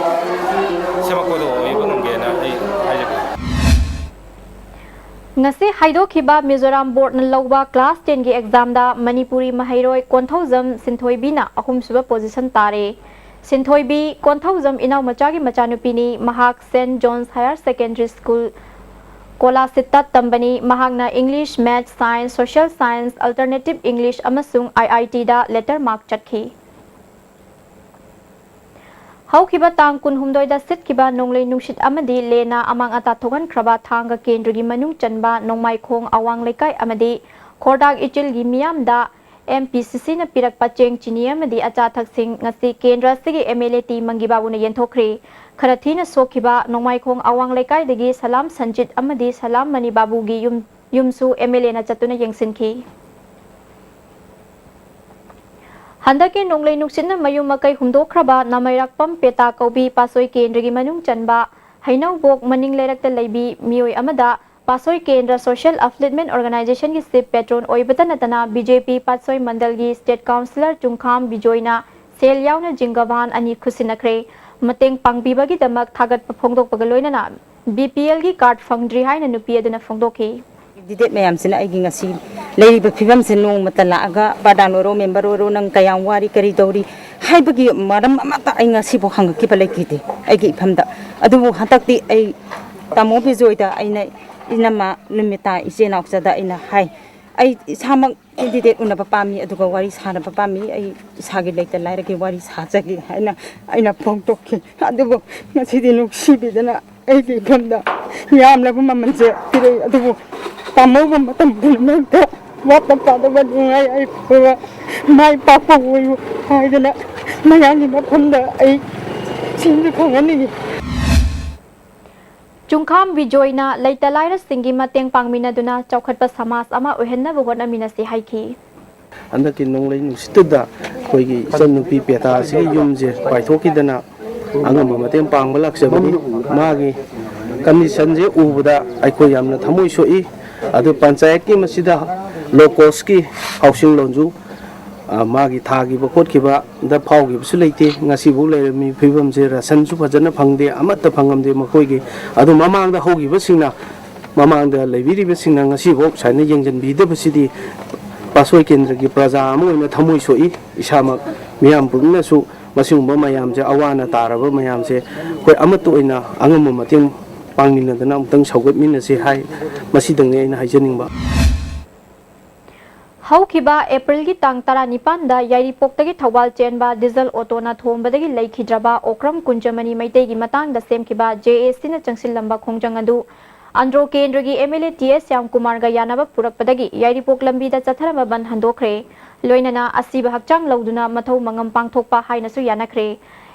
ꯁꯦꯝꯃꯛꯄꯗꯣ ꯑꯣꯏꯕ ꯉꯝꯒꯦꯅ ꯑꯩ ꯍꯥꯏꯖꯒꯦ꯫ ꯉꯁꯤ ꯍꯥꯏꯗꯣꯛꯈꯤꯕ ꯃꯤꯖꯣꯔꯥꯝ ꯕꯣꯔꯗꯅ ꯂꯧꯕ ꯀ꯭ꯂꯥꯁ ꯇꯦꯟꯒꯤ ꯑꯦꯛꯖꯥꯝꯗ ꯃꯅꯤꯄꯨꯔꯤ ꯃꯍꯩꯔꯣꯏ ꯀꯣꯟꯊꯧꯖꯝ ꯁꯤꯟꯊꯣꯏꯕꯤꯅ ꯑꯍꯨꯝꯁꯨꯕ ꯄꯣꯖꯤꯁꯟ ꯇꯥꯔꯦ꯫ ꯁꯤꯟꯊꯣꯏꯕꯤ ꯀꯣꯟꯊꯧꯖꯝ ꯏꯅꯥꯎꯃꯆꯥꯒꯤ ꯃꯆꯥꯅꯨꯄꯤꯅꯤ꯫ ꯃꯍꯥꯛ saint John's higher secondary school, ꯀꯣꯂꯥꯁꯤꯠꯇ ꯇꯝꯕꯅꯤ꯫ ꯃꯍꯥꯛꯅ English, maths, science, social science, alternative English ꯑꯃꯁꯨꯡ ꯑꯥꯏ ꯑꯥꯏ ꯇꯤꯗ ꯂꯦꯇꯔ ꯃꯥꯔꯛ ꯆꯠꯈꯤ꯫ ꯍꯧꯈꯤꯕ ꯇꯥꯡ ꯀꯨꯟꯍꯨꯝꯗꯣꯏꯗ ꯁꯤꯠꯈꯤꯕ ꯅꯣꯡꯂꯩ ꯅꯨꯡꯁꯤꯠ ꯑꯃꯗꯤ ꯂꯦꯟꯅ ꯑꯃꯥꯡ ꯑꯇꯥ ꯊꯣꯛꯍꯟꯈ꯭ꯔꯕ ꯊꯥꯡꯒ ꯀꯦꯟꯗ꯭ꯔꯒꯤ ꯃꯅꯨꯡ ꯆꯟꯕ ꯅꯣꯡꯃꯥꯏꯈꯣꯡ ꯑꯋꯥꯡ ꯂꯩꯀꯥꯏ ꯑꯃꯗꯤ ꯈꯣꯔꯗꯥꯛ ꯏꯆꯤꯜꯒꯤ ꯃꯤꯌꯥꯝꯗ ꯑꯦꯝ ꯄꯤ ꯁꯤ ꯁꯤꯅ ꯄꯤꯔꯛꯄ ꯆꯦꯡ, ꯆꯤꯅꯤ ꯑꯃꯗꯤ ꯑꯆꯥ ꯑꯊꯛꯁꯤꯡ ꯉꯁꯤ ꯀꯦꯟꯗ꯭ꯔ ꯑꯁꯤꯒꯤ ꯑꯦꯝ ꯑꯦꯜ ꯑꯦ ꯇꯤ ꯃꯪꯒꯤꯕꯥꯕꯨꯅ ꯌꯦꯟꯊꯣꯛꯈ꯭ꯔꯤ꯫ ꯈꯔ ꯊꯤꯅ ꯁꯣꯛꯈꯤꯕ ꯅꯣꯡꯃꯥꯏꯈꯣꯡ ꯑꯋꯥꯡ ꯂꯩꯀꯥꯏꯗꯒꯤ ꯁꯂꯥꯝ ꯁꯟꯖꯤꯠ ꯑꯃꯗꯤ ꯁꯂꯥꯝ ꯃꯅꯤ ꯕꯥꯕꯨꯒꯤ ꯌꯨꯝ, ꯌꯨꯝꯁꯨ ꯑꯦꯝ ꯑꯦꯜ ꯑꯦꯅ ꯆꯠꯇꯨꯅ ꯌꯦꯡꯁꯤꯟꯈꯤ꯫ ꯍꯟꯗꯛꯀꯤ ꯅꯣꯡꯂꯩ ꯅꯨꯡꯁꯤꯠꯅ ꯃꯌꯨꯝ ꯃꯀꯩ ꯍꯨꯝꯗꯣꯛꯈ꯭ꯔꯕ ꯅꯃꯩꯔꯥꯛꯄꯝ ꯄꯦꯇꯥ ꯀꯧꯕꯤ ꯄꯥꯠꯁꯣꯏ ꯀꯦꯟꯗ꯭ꯔꯒꯤ ꯃꯅꯨꯡ ꯆꯟꯕ ꯍꯩꯅꯧꯕꯣꯛ ꯃꯅꯤꯡ ꯂꯩꯔꯛꯇ ꯂꯩꯕꯤ ꯃꯤꯑꯣꯏ ꯑꯃꯗ ꯄꯥꯠꯁꯣꯏ ꯀꯦꯟꯗ꯭ꯔ ꯁꯣꯁꯤꯌꯦꯜ ꯑꯞꯂꯤꯞꯃꯦꯟ ꯑꯣꯔꯒꯅꯥꯏꯖꯦꯁꯟꯒꯤ ꯆꯤꯐ ꯄꯦꯇ꯭ꯔꯣꯟ ꯑꯣꯏꯕꯇ ꯅꯠꯇꯅ ꯕꯤ ꯖꯦ ꯄꯤ ꯄꯥꯠꯁꯣꯏ ꯃꯟꯗꯜꯒꯤ ꯁ꯭ꯇꯦꯠ ꯀꯥꯎꯟꯁꯤꯂꯔ ꯆꯨꯡꯈꯥꯝ ꯕꯤꯖꯣꯏꯅ ꯁꯦꯜ ꯌꯥꯎꯅ ꯖꯤꯡꯒ ꯚꯥꯟ ꯑꯅꯤ ꯈꯨꯠꯁꯤꯟꯅꯈ꯭ꯔꯦ꯫ ꯃꯇꯦꯡ ꯄꯥꯡꯕꯤꯕꯒꯤꯗꯃꯛ ꯊꯥꯒꯠꯄ ꯐꯣꯡꯗꯣꯛꯄꯒ ꯂꯣꯏꯅꯅ ꯕꯤ ꯄꯤ ꯑꯦꯜꯒꯤ ꯀꯥꯔꯗ ꯐꯪꯗ꯭ꯔꯤ ꯍꯥꯏꯅ ꯅꯨꯄꯤ ꯑꯗꯨꯅ ꯐꯣꯡꯗꯣꯛꯈꯤ꯫ ꯀꯦꯟꯗꯤꯗꯦꯠ ꯃꯌꯥꯝꯁꯤꯅ ꯑꯩꯒꯤ ꯉꯁꯤ ꯂꯩꯔꯤꯕ ꯐꯤꯕꯝꯁꯦ ꯅꯣꯡꯃꯇ ꯂꯥꯛꯑꯒ, "ꯄ꯭ꯔꯙꯥꯟ ꯑꯣꯏꯔꯣ, ꯃꯦꯝꯕꯔ ꯑꯣꯏꯔꯣ, ꯅꯪ ꯀꯌꯥꯝ ꯋꯥꯔꯤ, ꯀꯔꯤ ꯇꯧꯔꯤ?" ꯍꯥꯏꯕꯒꯤ ꯃꯔꯝ ꯑꯃꯠꯇ ꯑꯩ ꯉꯁꯤꯐꯥꯎ ꯍꯪꯉꯛꯈꯤꯕ ꯂꯩꯈꯤꯗꯦ ꯑꯩꯒꯤ ꯏꯐꯝꯗ꯫ ꯑꯗꯨꯕꯨ ꯍꯟꯗꯛꯇꯤ ꯑꯩ ꯇꯥꯃꯣ ꯕꯤꯖꯣꯏꯗ ꯑꯩꯅ, "ꯏꯅꯝꯃ ꯅꯨꯃꯤꯇꯥ, ꯏꯆꯦ ꯏꯅꯥꯎꯆꯥꯗ ꯑꯩꯅ ꯍꯥꯏ, ꯑꯩ ꯏꯁꯥꯃꯛ ꯀꯦꯟꯗꯤꯗꯦꯠ ꯎꯅꯕ ꯄꯥꯝꯃꯤ, ꯑꯗꯨꯒ ꯋꯥꯔꯤ ꯁꯥꯟꯅꯕ ꯄꯥꯝꯃꯤ, ꯑꯩ ꯏꯁꯥꯒꯤ ꯂꯩꯇ ꯂꯥꯏꯔꯒꯤ ꯋꯥꯔꯤ ꯁꯥꯖꯒꯦ" ꯍꯥꯏꯅ ꯑꯩꯅ ꯐꯣꯡꯗꯣꯛꯈꯤ꯫ ꯑꯗꯨꯕꯨ ꯉꯁꯤꯗꯤ ꯅꯨꯡꯁꯤꯕꯤꯗꯅ ꯑꯩꯒꯤ ꯏꯐꯝꯗ ꯌꯥꯝꯂꯕ ꯃꯃꯜꯁꯦ ꯄꯤꯔꯛꯏ꯫ ꯑꯗꯨꯕꯨ ꯇꯥꯃꯣꯕꯨ ꯃꯇꯝ ꯄꯨꯝꯅꯃꯛꯇ ꯋꯥꯠꯇ ꯄꯥꯗꯕ ꯅꯨꯡꯉꯥꯏ ꯌꯥꯏꯐꯕ ꯃꯥꯏ ꯄꯥꯛꯄ ꯑꯣꯏꯌꯨ ꯍꯥꯏꯗꯅ ꯃꯌꯥꯝꯒꯤ ꯃꯐꯝꯗ ꯑꯩ ꯁꯤꯟꯕ ꯈꯪꯍꯟꯅꯤꯡꯉꯤ꯫ ꯆꯨꯡꯈꯥꯝ ꯕꯤꯖꯣꯏꯅ ꯂꯩꯇ ꯂꯥꯏꯔꯁꯤꯡꯒꯤ ꯃꯇꯦꯡ ꯄꯥꯡꯃꯤꯟꯅꯗꯨꯅ ꯆꯥꯎꯈꯠꯄ ꯁꯃꯥꯖ ꯑꯃ ꯑꯣꯏꯍꯟꯅꯕ ꯍꯣꯠꯅꯃꯤꯟꯅꯁꯤ ꯍꯥꯏꯈꯤ꯫ ꯍꯟꯗꯛꯀꯤ ꯅꯣꯡꯂꯩ ꯅꯨꯡꯁꯤꯠꯇꯨꯗ ꯑꯩꯈꯣꯏꯒꯤ ꯏꯆꯟꯅꯨꯄꯤ ꯄꯦꯇꯥ ꯑꯁꯤꯒꯤ ꯌꯨꯝꯁꯦ ꯄꯥꯏꯊꯣꯛꯈꯤꯗꯅ ꯑꯉꯝꯕ ꯃꯇꯦꯡ ꯄꯥꯡꯕ ꯂꯥꯛꯆꯕꯅꯤ꯫ ꯃꯥꯒꯤ ꯀꯟꯗꯤꯁꯟꯁꯦ ꯎꯕꯗ ꯑꯩꯈꯣꯏ ꯌꯥꯝꯅ ꯊꯃꯣꯏ ꯁꯣꯛꯏ꯫ ꯑꯗꯨ ꯄꯟꯆꯥꯌꯠꯀꯤ ꯃꯁꯤꯗ ꯂꯣ ꯀꯣꯁꯀꯤ ꯍꯥꯎꯁꯤꯡ ꯂꯣꯟꯁꯨ, ꯑ, ꯃꯥꯒꯤ ꯊꯥꯈꯤꯕ ꯈꯣꯠꯈꯤꯕꯗ ꯐꯥꯎꯈꯤꯕꯁꯨ ꯂꯩꯇꯦ꯫ ꯉꯁꯤꯐꯥꯎ ꯂꯩꯔꯝꯃꯤ ꯐꯤꯕꯝꯁꯦ, ꯔꯥꯁꯟꯁꯨ ꯐꯖꯅ ꯐꯪꯗꯦ, ꯑꯃꯠꯇ ꯐꯪꯉꯝꯗꯦ ꯃꯈꯣꯏꯒꯤ꯫ ꯑꯗꯨ ꯃꯃꯥꯡꯗ ꯍꯧꯈꯤꯕꯁꯤꯡꯅ, ꯃꯃꯥꯡꯗ ꯂꯩꯕꯤꯔꯤꯕꯁꯤꯡꯅ ꯉꯁꯤꯐꯥꯎ ꯁꯨꯃꯥꯏꯅ ꯌꯦꯡꯁꯤꯟꯕꯤꯗꯕꯁꯤꯗꯤ ꯄꯥꯠꯁꯣꯏ ꯀꯦꯟꯗ꯭ꯔꯒꯤ ꯄ꯭ꯔꯖꯥ ꯑꯃ ꯑꯣꯏꯅ ꯊꯃꯣꯏ ꯁꯣꯛꯏ꯫ ꯏꯁꯥꯃꯛ, ꯃꯤꯌꯥꯝ ꯄꯨꯝꯅꯁꯨ ꯃꯁꯤꯒꯨꯝꯕ ꯃꯌꯥꯝꯁꯦ, ꯑꯋꯥ ꯑꯅꯥ ꯇꯥꯔꯕ ꯃꯌꯥꯝꯁꯦ ꯑꯩꯈꯣꯏ ꯑꯃꯠꯇ ꯑꯣꯏꯅ ꯑꯉꯝꯕ ꯃꯇꯦꯡ ꯄꯥꯡꯃꯤꯟꯅꯗꯅ ꯑꯃꯨꯛꯇꯪ ꯁꯧꯒꯠꯃꯤꯟꯅꯁꯤ ꯍꯥꯏ꯫ ꯃꯁꯤꯗꯪꯅꯤ ꯑꯩꯅ ꯍꯥꯏꯖꯅꯤꯡꯕ꯫ ꯍꯧꯈꯤꯕ ꯑꯦꯄ꯭ꯔꯤꯜꯒꯤ ꯇꯥꯡ ꯇꯔꯥꯅꯤꯄꯥꯟꯗ ꯌꯥꯏꯔꯤꯄꯣꯛꯇꯒꯤ ꯊꯧꯕꯥꯜ ꯆꯦꯟꯕ ꯗꯤꯖꯜ ꯑꯣꯇꯣꯅ ꯊꯣꯝꯕꯗꯒꯤ ꯂꯩꯈꯤꯗ꯭ꯔꯕ ꯑꯣꯀ꯭ꯔꯝ ꯀꯨꯟꯖꯃꯅꯤ ꯃꯩꯇꯩꯒꯤ ꯃꯇꯥꯡꯗ ꯁꯦꯝꯈꯤꯕ ꯖꯦ ꯑꯦ ꯁꯤꯅ ꯆꯪꯁꯤꯜꯂꯝꯕ ꯈꯣꯡꯖꯪ ꯑꯗꯨ ꯑꯟꯗ꯭ꯔꯣ ꯀꯦꯟꯗ꯭ꯔꯒꯤ ꯑꯦꯝ ꯑꯦꯜ ꯑꯦ ꯇꯤ ꯑꯦꯁ ꯁ꯭ꯌꯥꯝꯀꯨꯃꯥꯔꯒ ꯌꯥꯅꯕ ꯄꯨꯔꯛꯄꯗꯒꯤ ꯌꯥꯏꯔꯤꯄꯣꯛ ꯂꯝꯕꯤꯗ ꯆꯠꯊꯔꯝꯕ ꯕꯟ ꯍꯟꯗꯣꯛꯈ꯭ꯔꯦ꯫ ꯂꯣꯏꯅꯅ ꯑꯁꯤꯕ ꯍꯛꯆꯥꯡ ꯂꯧꯗꯨꯅ ꯃꯊꯧ ꯃꯉꯝ ꯄꯥꯡꯊꯣꯛꯄ ꯍꯥꯏꯅꯁꯨ ꯌꯥꯅꯈ꯭ꯔꯦ꯫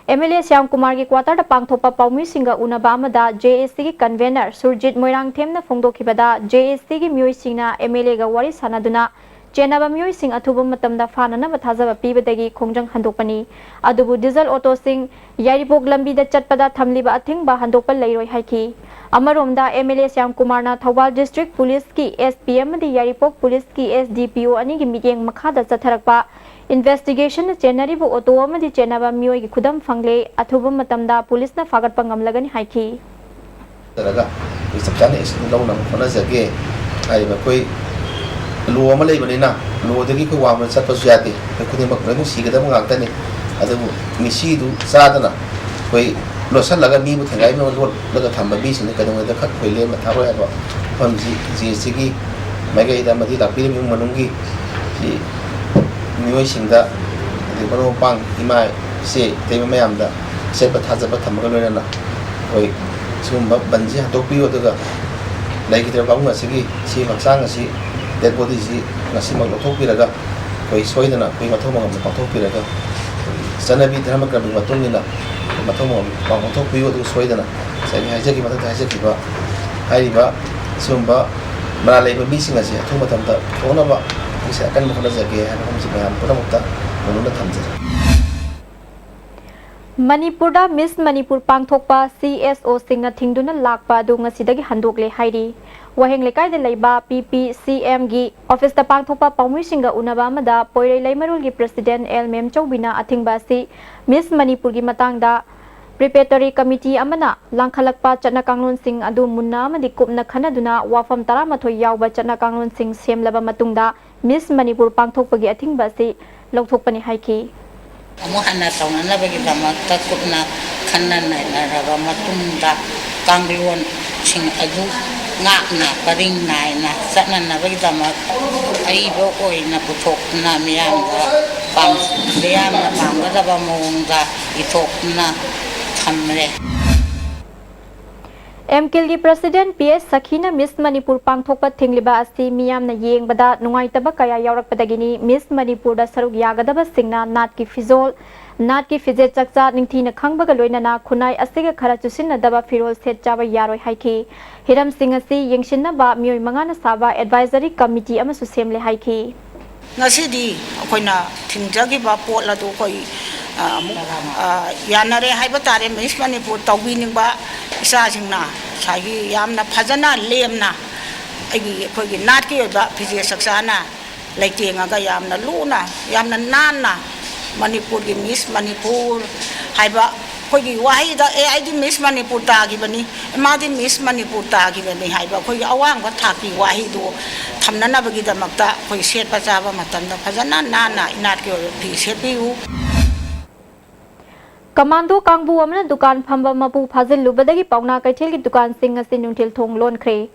ꯑꯦꯝ ꯑꯦꯜ ꯑꯦ ꯁ꯭ꯌꯥꯝꯀꯨꯃꯥꯔꯒꯤ ꯀ꯭ꯋꯥꯇꯔꯗ ꯄꯥꯡꯊꯣꯛꯄ ꯄꯥꯎꯃꯤꯁꯤꯡꯒ ꯎꯅꯕ ꯑꯃꯗ ꯖꯦ ꯑꯦ ꯁꯤꯒꯤ ꯀꯟꯚꯦꯅꯔ ꯁꯨꯔꯖꯤꯠ ꯃꯣꯏꯔꯥꯡꯊꯦꯝꯅ ꯐꯣꯡꯗꯣꯛꯈꯤꯕꯗ, ꯖꯦ ꯑꯦ ꯁꯤꯒꯤ ꯃꯤꯑꯣꯏꯁꯤꯡꯅ ꯑꯦꯝ ꯑꯦꯜ ꯑꯦꯒ ꯋꯥꯔꯤ ꯁꯥꯟꯅꯗꯨꯅ ꯆꯦꯟꯅꯕ ꯃꯤꯑꯣꯏꯁꯤꯡ ꯑꯊꯨꯕ ꯃꯇꯝꯗ ꯐꯥꯅꯅꯕ ꯊꯥꯖꯕ ꯄꯤꯕꯗꯒꯤ ꯈꯣꯡꯖꯪ ꯍꯟꯗꯣꯛꯄꯅꯤ꯫ ꯑꯗꯨꯕꯨ ꯗꯤꯖꯜ ꯑꯣꯇꯣꯁꯤꯡ ꯌꯥꯏꯔꯤꯄꯣꯛ ꯂꯝꯕꯤꯗ ꯆꯠꯄꯗ ꯊꯝꯂꯤꯕ ꯑꯊꯤꯡꯕ ꯍꯟꯗꯣꯛꯄ ꯂꯩꯔꯣꯏ ꯍꯥꯏꯈꯤ꯫ ꯑꯃꯔꯣꯝꯗ, ꯑꯦꯝ ꯑꯦꯜ ꯑꯦ ꯁ꯭ꯌꯥꯝꯀꯨꯃꯥꯔꯅ ꯊꯧꯕꯥꯜ ꯗꯤꯁꯇ꯭ꯔꯤꯛ ꯄꯨꯂꯤꯁꯀꯤ ꯑꯦꯁ ꯄꯤ ꯑꯃꯗꯤ ꯌꯥꯏꯔꯤꯄꯣꯛ ꯄꯨꯂꯤꯁꯀꯤ ꯑꯦꯁ ꯗꯤ ꯄꯤ ꯑꯣ ꯑꯅꯤꯒꯤ ꯃꯤꯠꯌꯦꯡ ꯃꯈꯥꯗ ꯆꯠꯊꯔꯛꯄ ꯏꯟꯚꯦꯁꯇꯤꯒꯦꯁꯟꯅ ꯆꯦꯟꯅꯔꯤꯕ ꯑꯣꯇꯣ ꯑꯃꯗꯤ ꯆꯦꯟꯅꯕ ꯃꯤꯑꯣꯏꯒꯤ ꯈꯨꯗꯝ ꯐꯪꯂꯦ꯫ ꯑꯊꯨꯕ ꯃꯇꯝꯗ ꯄꯨꯂꯤꯁꯅ ꯐꯥꯒꯠꯄ ꯉꯝꯂꯒꯅꯤ ꯍꯥꯏꯈꯤ꯫ ꯅꯠꯇ꯭ꯔꯒ ꯑꯩꯈꯣꯏ ꯆꯞ ꯆꯥꯅ action ꯂꯧꯅꯕ ꯍꯣꯠꯅꯖꯒꯦ꯫ ꯍꯥꯏꯔꯤꯕ ꯑꯩꯈꯣꯏ law ꯑꯃ ꯂꯩꯕꯅꯤꯅ, lawꯗꯒꯤ ꯑꯩꯈꯣꯏ ꯋꯥꯡꯃꯗ ꯆꯠꯄꯁꯨ ꯌꯥꯗꯦ꯫ ꯑꯩꯈꯣꯏ ꯈꯨꯗꯤꯡꯃꯛ ꯂꯣꯏꯅꯃꯛ ꯁꯤꯒꯗꯕ ꯉꯥꯛꯇꯅꯤ꯫ ꯑꯗꯨꯕꯨ ꯃꯤꯁꯤꯗꯨ ꯆꯥꯗꯅ ꯑꯩꯈꯣꯏ ꯂꯣꯠꯁꯤꯜꯂꯒ ꯃꯤꯕꯨ ꯊꯦꯡꯒꯥꯏꯅꯕ ꯂꯣꯠꯂꯒ ꯊꯝꯕ ꯃꯤꯁꯤꯡꯗꯨ ꯀꯩꯗꯧꯉꯩꯗ ꯈꯛ ꯑꯩꯈꯣꯏ ꯂꯦꯝꯅ ꯊꯥꯔꯣꯏ ꯍꯥꯏꯕ ꯋꯥꯐꯝꯁꯤ ꯖꯤ ꯑꯦꯁ ꯇꯤꯒꯤ ꯃꯥꯏꯀꯩꯗ ꯑꯃꯗꯤ ꯂꯥꯛꯄꯤꯔꯤꯕ ꯏꯃꯨꯡ ꯃꯅꯨꯡꯒꯤ ꯁꯤ ꯃꯤꯑꯣꯏꯁꯤꯡꯗ, ꯑꯗꯩ ꯃꯔꯨꯞ ꯃꯄꯥꯡ, ꯏꯃꯥ, ꯏꯆꯦ, ꯏꯇꯩꯃ ꯃꯌꯥꯝꯗ ꯑꯆꯦꯠꯄ ꯊꯥꯖꯕ ꯊꯝꯕꯒ ꯂꯣꯏꯅꯅ ꯑꯩꯈꯣꯏ ꯁꯤꯒꯨꯝꯕ ꯕꯟꯁꯤ ꯍꯟꯗꯣꯛꯄꯤꯌꯨ꯫ ꯑꯗꯨꯒ ꯂꯩꯈꯤꯗ꯭ꯔꯕ ꯄꯥꯕꯨꯡ ꯑꯁꯤꯒꯤ ꯁꯤ ꯍꯛꯆꯥꯡ ꯑꯁꯤ, dead body ꯁꯤ ꯉꯁꯤꯃꯛ ꯂꯧꯊꯣꯛꯄꯤꯔꯒ ꯑꯩꯈꯣꯏ ꯁꯣꯏꯗꯅ ꯑꯩꯈꯣꯏ ꯃꯊꯧ ꯃꯉꯝꯗ ꯄꯥꯡꯊꯣꯛꯄꯤꯔꯒ ꯆꯠꯅꯕꯤ ꯙꯔꯃ ꯀꯔꯝꯒꯤ ꯃꯇꯨꯡ ꯏꯟꯅ ꯃꯊꯧ ꯃꯉꯝ ꯄꯥꯡꯊꯣꯛꯄꯤꯌꯨ꯫ ꯑꯗꯨꯒ ꯁꯣꯏꯗꯅ ꯉꯁꯥꯏꯒꯤ ꯍꯥꯏꯖꯈꯤꯕ, ꯃꯊꯛꯇ ꯍꯥꯏꯖꯈꯤꯕ ꯍꯥꯏꯔꯤꯕ ꯁꯤꯒꯨꯝꯕ ꯃꯔꯥꯜ ꯂꯩꯕ ꯃꯤꯁꯤꯡ ꯑꯁꯤ ꯑꯊꯨꯕ ꯃꯇꯝꯗ ꯊꯣꯛꯅꯕ ꯑꯩꯁꯦ ꯑꯀꯟꯕ ꯍꯣꯠꯅꯖꯒꯦ ꯍꯥꯏꯕ ꯋꯥꯐꯝꯁꯤ ꯃꯌꯥꯝ ꯄꯨꯝꯅꯃꯛꯇ ꯃꯅꯨꯡꯗ ꯊꯝꯖꯔꯤ꯫ ꯃꯅꯤꯄꯨꯔꯗ ꯃꯤꯁ ꯃꯅꯤꯄꯨꯔ ꯄꯥꯡꯊꯣꯛꯄ ꯁꯤ ꯑꯦꯁ ꯑꯣꯁꯤꯡꯅ ꯊꯤꯡꯗꯨꯅ ꯂꯥꯛꯄ ꯑꯗꯨ ꯉꯁꯤꯗꯒꯤ ꯍꯟꯗꯣꯛꯂꯦ ꯍꯥꯏꯔꯤ꯫ ꯋꯥꯍꯦꯡ ꯂꯩꯀꯥꯏꯗ ꯂꯩꯕ ꯄꯤ ꯄꯤ ꯁꯤ ꯑꯦꯝꯒꯤ ꯑꯣꯐꯤꯁꯇ ꯄꯥꯡꯊꯣꯛꯄ ꯄꯥꯎꯃꯤꯁꯤꯡꯒ ꯎꯅꯕ ꯑꯃꯗ ꯄꯣꯏꯔꯩ ꯂꯩꯃꯔꯣꯜꯒꯤ ꯄ꯭ꯔꯦꯁꯤꯗꯦꯟ ꯑꯦꯜ ꯃꯦꯝꯆꯧꯕꯤꯅ ꯑꯊꯤꯡꯕ ꯑꯁꯤ ꯃꯤꯁ ꯃꯅꯤꯄꯨꯔꯒꯤ ꯃꯇꯥꯡꯗ preparatory committee ꯑꯃꯅ ꯂꯥꯡꯈꯠꯂꯛꯄ ꯆꯠꯅ ꯀꯥꯡꯂꯣꯟꯁꯤꯡ ꯑꯗꯨ ꯃꯨꯟꯅ ꯑꯃꯗꯤ ꯀꯨꯞꯅ ꯈꯟꯅꯗꯨꯅ ꯋꯥꯐꯝ ꯇꯔꯥꯃꯥꯊꯣꯏ ꯌꯥꯎꯕ ꯆꯠꯅ ꯀꯥꯡꯂꯣꯟꯁꯤꯡ ꯁꯦꯝꯂꯕ ꯃꯇꯨꯡꯗ ꯃꯤꯁ ꯃꯅꯤꯄꯨꯔ ꯄꯥꯡꯊꯣꯛꯄꯒꯤ ꯑꯊꯤꯡꯕ ꯑꯁꯤ ꯂꯧꯊꯣꯛꯄꯅꯤ ꯍꯥꯏꯈꯤ꯫ ꯑꯃꯨꯛ ꯍꯟꯅ ꯇꯧꯅꯅꯕꯒꯤꯗꯃꯛꯇ ꯀꯨꯞꯅ ꯈꯟꯅ ꯅꯩꯅꯔꯕ ꯃꯇꯨꯡꯗ ꯀꯥꯡꯂꯣꯟꯁꯤꯡ ꯑꯗꯨ ꯉꯥꯛꯅ ꯄꯔꯤꯡ ꯅꯥꯏꯅ ꯆꯠꯅꯅꯕꯒꯤꯗꯃꯛ ꯑꯏꯕ ꯑꯣꯏꯅ ꯄꯨꯊꯣꯛꯇꯨꯅ ꯃꯤꯌꯥꯝꯗ ꯄꯥꯝ-, ꯃꯤꯌꯥꯝꯅ ꯄꯥꯝꯒꯗꯕ ꯃꯑꯣꯡꯗ ꯏꯊꯣꯛꯇꯨꯅ ꯊꯝꯂꯦ꯫ ꯑꯦꯝꯀꯤꯜꯒꯤ ꯄ꯭ꯔꯁꯤꯗꯦꯟ ꯄꯤ ꯑꯦꯁ ꯁꯈꯤꯅ ꯃꯤꯁ ꯃꯅꯤꯄꯨꯔ ꯄꯥꯡꯊꯣꯛꯄ ꯊꯤꯡꯂꯤꯕ ꯑꯁꯤ ꯃꯤꯌꯥꯝꯅ ꯌꯦꯡꯕꯗ ꯅꯨꯡꯉꯥꯏꯇꯕ ꯀꯌꯥ ꯌꯥꯎꯔꯛꯄꯗꯒꯤꯅꯤ꯫ ꯃꯤꯁ ꯃꯅꯤꯄꯨꯔꯗ ꯁꯔꯨꯛ ꯌꯥꯒꯗꯕꯁꯤꯡꯅ ꯅꯥꯠꯀꯤ ꯐꯤꯖꯣꯜ, ꯅꯥꯠꯀꯤ ꯐꯤꯖꯦꯠ ꯆꯛꯆꯥ ꯅꯤꯡꯊꯤꯅ ꯈꯪꯕꯒ ꯂꯣꯏꯅꯅ ꯈꯨꯟꯅꯥꯏ ꯑꯁꯤꯒ ꯈꯔ ꯆꯨꯁꯤꯟꯅꯗꯕ ꯐꯤꯔꯣꯜ ꯁꯦꯠ ꯆꯥꯕ ꯌꯥꯔꯣꯏ ꯍꯥꯏꯈꯤ꯫ ꯍꯤꯔꯝꯁꯤꯡ ꯑꯁꯤ ꯌꯦꯡꯁꯤꯟꯅꯕ ꯃꯤꯑꯣꯏ ꯃꯉꯥꯅ ꯁꯥꯕ ꯑꯦꯗꯚꯥꯏꯖꯔꯤ ꯀꯃꯤꯇꯤ ꯑꯃꯁꯨ ꯁꯦꯝꯂꯦ ꯍꯥꯏꯈꯤ꯫ ꯉꯁꯤꯗꯤ ꯑꯩꯈꯣꯏꯅ ꯊꯤꯡꯖꯈꯤꯕ ꯄꯣꯠ ꯑꯗꯨ ꯑꯩꯈꯣꯏ, ꯑ, ꯑꯃꯨꯛ, ꯑ, ꯌꯥꯅꯔꯦ ꯍꯥꯏꯕ ꯇꯥꯔꯦ꯫ ꯃꯤꯁ ꯃꯅꯤꯄꯨꯔ ꯇꯧꯕꯤꯅꯤꯡꯕ ꯏꯆꯥꯁꯤꯡꯅ ꯉꯁꯥꯏꯒꯤ ꯌꯥꯝꯅ ꯐꯖꯅ ꯂꯦꯝꯅ ꯑꯩꯒꯤ, ꯑꯩꯈꯣꯏꯒꯤ ꯅꯥꯠꯀꯤ ꯑꯣꯏꯕ ꯐꯤꯖꯦꯠ ꯆꯛꯆꯥꯅ ꯂꯩꯇꯦꯡꯉꯒ ꯌꯥꯝꯅ ꯂꯨꯅ, ꯌꯥꯝꯅ ꯅꯥꯟꯅ ꯃꯅꯤꯄꯨꯔꯒꯤ ꯃꯤꯁ ꯃꯅꯤꯄꯨꯔ ꯍꯥꯏꯕ ꯑꯩꯈꯣꯏꯒꯤ ꯋꯥꯍꯩꯗ, "ꯑꯦ, ꯑꯩꯗꯤ ꯃꯤꯁ ꯃꯅꯤꯄꯨꯔ ꯇꯥꯈꯤꯕꯅꯤ, ꯑꯦ, ꯃꯥꯗꯤ ꯃꯤꯁ ꯃꯅꯤꯄꯨꯔ ꯇꯥꯈꯤꯕꯅꯤ" ꯍꯥꯏꯕ ꯑꯩꯈꯣꯏꯒꯤ ꯑꯋꯥꯡꯕ ꯊꯥꯛꯀꯤ ꯋꯥꯍꯩꯗꯨ ꯊꯝꯅꯅꯕꯒꯤꯗꯃꯛꯇ ꯑꯩꯈꯣꯏ ꯁꯦꯠꯄ ꯆꯥꯕ ꯃꯇꯝꯗ ꯐꯖꯅ ꯅꯥꯟꯅ ꯏꯅꯥꯠꯀꯤ ꯑꯣꯏꯕ ꯐꯤ ꯁꯦꯠꯄꯤꯌꯨ꯫ ꯀꯃꯥꯟꯗꯣ ꯀꯥꯡꯕꯨ ꯑꯃꯅ ꯗꯨꯀꯥꯟ ꯐꯝꯕ ꯃꯄꯨ ꯐꯥꯖꯤꯜꯂꯨꯕꯗꯒꯤ ꯄꯥꯎꯅꯥ ꯀꯩꯊꯦꯜꯒꯤ ꯗꯨꯀꯥꯟꯁꯤꯡ ꯑꯁꯤ ꯅꯨꯡꯊꯤꯜ ꯊꯣꯡ ꯂꯣꯟꯈ꯭ꯔꯦ꯫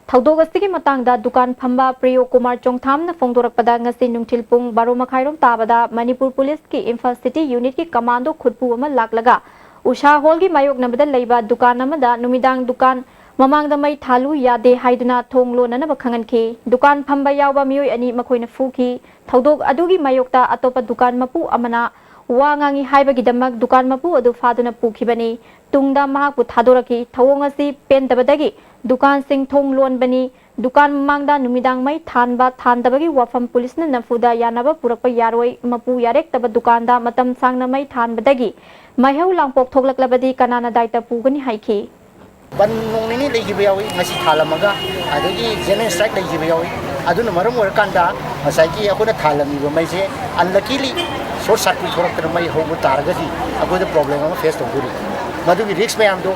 ꯊꯧꯗꯣꯛ ꯑꯁꯤꯒꯤ ꯃꯇꯥꯡꯗ ꯗꯨꯀꯥꯟ ꯐꯝꯕ ꯄ꯭ꯔꯤꯌꯣ ꯀꯨꯃꯥꯔ ꯆꯣꯡꯊꯥꯝꯅ ꯐꯣꯡꯗꯣꯔꯛꯄꯗ, ꯉꯁꯤ ꯅꯨꯡꯊꯤꯜ ꯄꯨꯡ ꯕꯥꯔꯣ ꯃꯈꯥꯏꯔꯣꯝ ꯇꯥꯕꯗ ꯃꯅꯤꯄꯨꯔ ꯄꯨꯂꯤꯁꯀꯤ ꯏꯝꯐꯥꯜ ꯁꯤꯇꯤ ꯌꯨꯅꯤꯠꯀꯤ ꯀꯃꯥꯟꯗꯣ ꯈꯨꯠꯄꯨ ꯑꯃ ꯂꯥꯛꯂꯒ ꯎꯁꯥ ꯍꯣꯜꯒꯤ ꯃꯥꯌꯣꯛꯅꯕꯗ ꯂꯩꯕ ꯗꯨꯀꯥꯟ ꯑꯃꯗ ꯅꯨꯃꯤꯗꯥꯡ ꯗꯨꯀꯥꯟ ꯃꯃꯥꯡꯗ ꯃꯩ ꯊꯥꯜꯂꯨ ꯌꯥꯗꯦ ꯍꯥꯏꯗꯨꯅ ꯊꯣꯡ ꯂꯣꯟꯅꯅꯕ ꯈꯪꯍꯟꯈꯤ꯫ ꯗꯨꯀꯥꯟ ꯐꯝꯕ ꯌꯥꯎꯕ ꯃꯤꯑꯣꯏ ꯑꯅꯤ ꯃꯈꯣꯏꯅ ꯐꯨꯈꯤ꯫ ꯊꯧꯗꯣꯛ ꯑꯗꯨꯒꯤ ꯃꯥꯌꯣꯛꯇ ꯑꯇꯣꯞꯄ ꯗꯨꯀꯥꯟ ꯃꯄꯨ ꯑꯃꯅ ꯋꯥ ꯉꯥꯡꯏ ꯍꯥꯏꯕꯒꯤꯗꯃꯛ ꯗꯨꯀꯥꯟ ꯃꯄꯨ ꯑꯗꯨ ꯐꯥꯗꯨꯅ ꯄꯨꯈꯤꯕꯅꯤ꯫ ꯇꯨꯡꯗ ꯃꯍꯥꯛꯄꯨ ꯊꯥꯗꯣꯔꯛꯈꯤ꯫ ꯊꯧꯑꯣꯡ ꯑꯁꯤ ꯄꯦꯟꯗꯕꯗꯒꯤ ꯗꯨꯀꯥꯟꯁꯤꯡ ꯊꯣꯡ ꯂꯣꯟꯕꯅꯤ꯫ ꯗꯨꯀꯥꯟ ꯃꯃꯥꯡꯗ ꯅꯨꯃꯤꯗꯥꯡ ꯃꯩ ꯊꯥꯟꯕ ꯊꯥꯟꯗꯕꯒꯤ ꯋꯥꯐꯝ ꯄꯨꯂꯤꯁꯅ ꯅꯝꯐꯨꯗ ꯌꯥꯅꯕ ꯄꯨꯔꯛꯄ ꯌꯥꯔꯣꯏ꯫ ꯃꯄꯨ ꯌꯥꯔꯦꯛꯇꯕ ꯗꯨꯀꯥꯟꯗ ꯃꯇꯝ ꯁꯥꯡꯅ ꯃꯩ ꯊꯥꯟꯕꯗꯒꯤ ꯃꯩꯍꯧ ꯂꯥꯡꯄꯣꯛ ꯊꯣꯛꯂꯛꯂꯕꯗꯤ ꯀꯅꯥꯅ ꯗꯥꯏꯇ ꯄꯨꯒꯅꯤ ꯍꯥꯏꯈꯤ꯫ ꯕꯟ ꯅꯣꯡ ꯅꯤꯅꯤ ꯂꯩꯈꯤꯕ ꯌꯥꯎꯏ, ꯉꯁꯤ ꯊꯥꯜꯂꯝꯃꯒ, ꯑꯗꯒꯤ ꯖꯦꯅꯔꯦꯜ ꯁ꯭ꯇ꯭ꯔꯥꯏꯛ ꯂꯩꯈꯤꯕ ꯌꯥꯎꯏ꯫ ꯑꯗꯨꯅ ꯃꯔꯝ ꯑꯣꯏꯔꯀꯥꯟꯗ ꯉꯁꯥꯏꯒꯤ ꯑꯩꯈꯣꯏꯅ ꯊꯥꯜꯂꯝꯃꯤꯕ ꯃꯩꯁꯦ ꯑꯟꯂꯀꯤꯂꯤ ꯁꯣꯔꯠ ꯁꯥꯔꯀ꯭ꯌꯨꯠ ꯊꯣꯛꯂꯛꯇꯅ ꯃꯩ ꯍꯧꯕ ꯇꯥꯔꯒꯗꯤ ꯑꯩꯈꯣꯏꯗ ꯄ꯭ꯔꯣꯕ꯭ꯂꯦꯝ ꯑꯃ ꯐꯦꯁ ꯇꯧꯗꯣꯔꯤ꯫ ꯃꯗꯨꯒꯤ ꯔꯤꯛꯁ ꯃꯌꯥꯝꯗꯣ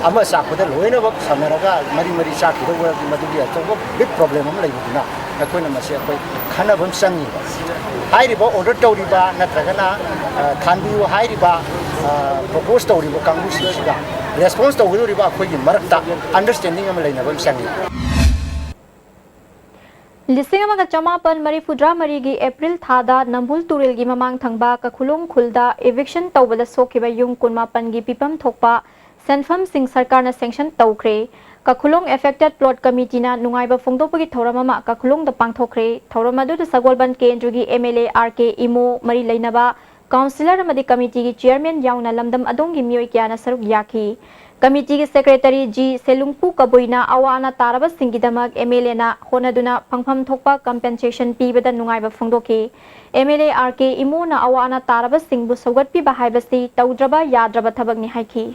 ꯑꯃ ꯆꯥꯛꯄꯗ ꯂꯣꯏꯅꯃꯛ ꯁꯝꯅꯔꯒ ꯃꯔꯤ ꯃꯔꯤ ꯆꯥꯛꯈꯤꯗꯧꯕ ꯃꯗꯨꯒꯤ ꯑꯆꯧꯕ ꯕꯤꯛ ꯄ꯭ꯔꯣꯕ꯭ꯂꯦꯝ ꯑꯃ ꯂꯩꯕꯗꯨꯅ ꯑꯩꯈꯣꯏꯅ ꯃꯁꯤ ꯑꯩꯈꯣꯏ ꯈꯟꯅꯕ ꯑꯃ ꯆꯪꯉꯤ꯫ ꯍꯥꯏꯔꯤꯕ ꯑꯣꯔꯗꯔ ꯇꯧꯔꯤꯕ ꯅꯠꯇ꯭ꯔꯒꯅ ꯊꯥꯟꯕꯤꯌꯨ ꯍꯥꯏꯔꯤꯕ ꯄ꯭ꯔꯣꯄꯣꯁ ꯇꯧꯔꯤꯕ ꯀꯥꯡꯕꯨꯁꯤꯡꯁꯤꯒ ꯔꯦꯁꯄꯣꯟꯁ ꯇꯧꯒꯗꯧꯔꯤꯕ ꯑꯩꯈꯣꯏꯒꯤ ꯃꯔꯛꯇ ꯑꯟꯗꯔꯁ꯭ꯇꯦꯟꯗꯤꯡ ꯑꯃ ꯂꯩꯅꯕ ꯑꯃ ꯆꯪꯉꯤ꯫ ꯂꯤꯁꯤꯡ ꯑꯃꯒ ꯆꯃꯥꯄꯟ ꯃꯔꯤꯐꯨꯇꯔꯥ ꯃꯔꯤꯒꯤ ꯑꯦꯄ꯭ꯔꯤꯜ ꯊꯥꯗ ꯅꯝꯕꯨꯜ ꯇꯨꯔꯦꯜꯒꯤ ꯃꯃꯥꯡ ꯊꯪꯕ ꯀꯈꯨꯂꯣꯡ ꯈꯨꯜꯗ ꯏꯚꯤꯛꯁꯟ ꯇꯧꯕꯗ ꯁꯣꯛꯈꯤꯕ ꯌꯨꯝ ꯀꯨꯟꯃꯥꯄꯟꯒꯤ ꯄꯤꯐꯝ ꯊꯣꯛꯄ ꯆꯟꯐꯝꯁꯤꯡ ꯁꯔꯀꯥꯔꯅ ꯁꯦꯡꯁꯟ ꯇꯧꯈ꯭ꯔꯦ꯫ ꯀꯈꯨꯂꯣꯡ Affected Plot Committeeꯅ ꯅꯨꯡꯉꯥꯏꯕ ꯐꯣꯡꯗꯣꯛꯄꯒꯤ ꯊꯧꯔꯝ ꯑꯃ ꯀꯈꯨꯂꯣꯡꯗ ꯄꯥꯡꯊꯣꯛꯈ꯭ꯔꯦ꯫ ꯊꯧꯔꯝ ꯑꯗꯨꯗ ꯁꯒꯣꯜꯕꯟ ꯀꯦꯟꯗ꯭ꯔꯒꯤ MLA RK ꯏꯃꯣ, ꯃꯔꯤ ꯂꯩꯅꯕ councillor ꯑꯃꯗꯤ committeeꯒꯤ chairman ꯌꯥꯎꯅ ꯂꯝꯗꯝ ꯑꯗꯣꯝꯒꯤ ꯃꯤꯑꯣꯏ ꯀꯌꯥꯅ ꯁꯔꯨꯛ ꯌꯥꯈꯤ꯫ Committeeꯒꯤ secretary G ꯁꯦꯂꯨꯡꯄꯨ ꯀꯕꯨꯏꯅ ꯑꯋꯥ ꯑꯅꯥ ꯇꯥꯔꯕꯁꯤꯡꯒꯤꯗꯃꯛ MLAꯅ ꯍꯣꯠꯅꯗꯨꯅ ꯐꯪꯐꯝ ꯊꯣꯛꯄ compensation ꯄꯤꯕꯗ ꯅꯨꯡꯉꯥꯏꯕ ꯐꯣꯡꯗꯣꯛꯈꯤ꯫ MLA RK ꯏꯃꯣꯅ ꯑꯋꯥ ꯑꯅꯥ ꯇꯥꯔꯕꯁꯤꯡꯕꯨ ꯁꯧꯒꯠꯄꯤꯕ ꯍꯥꯏꯕꯁꯤ ꯇꯧꯗ꯭ꯔꯕ ꯌꯥꯗ꯭ꯔꯕ ꯊꯕꯛꯅꯤ ꯍꯥꯏꯈꯤ꯫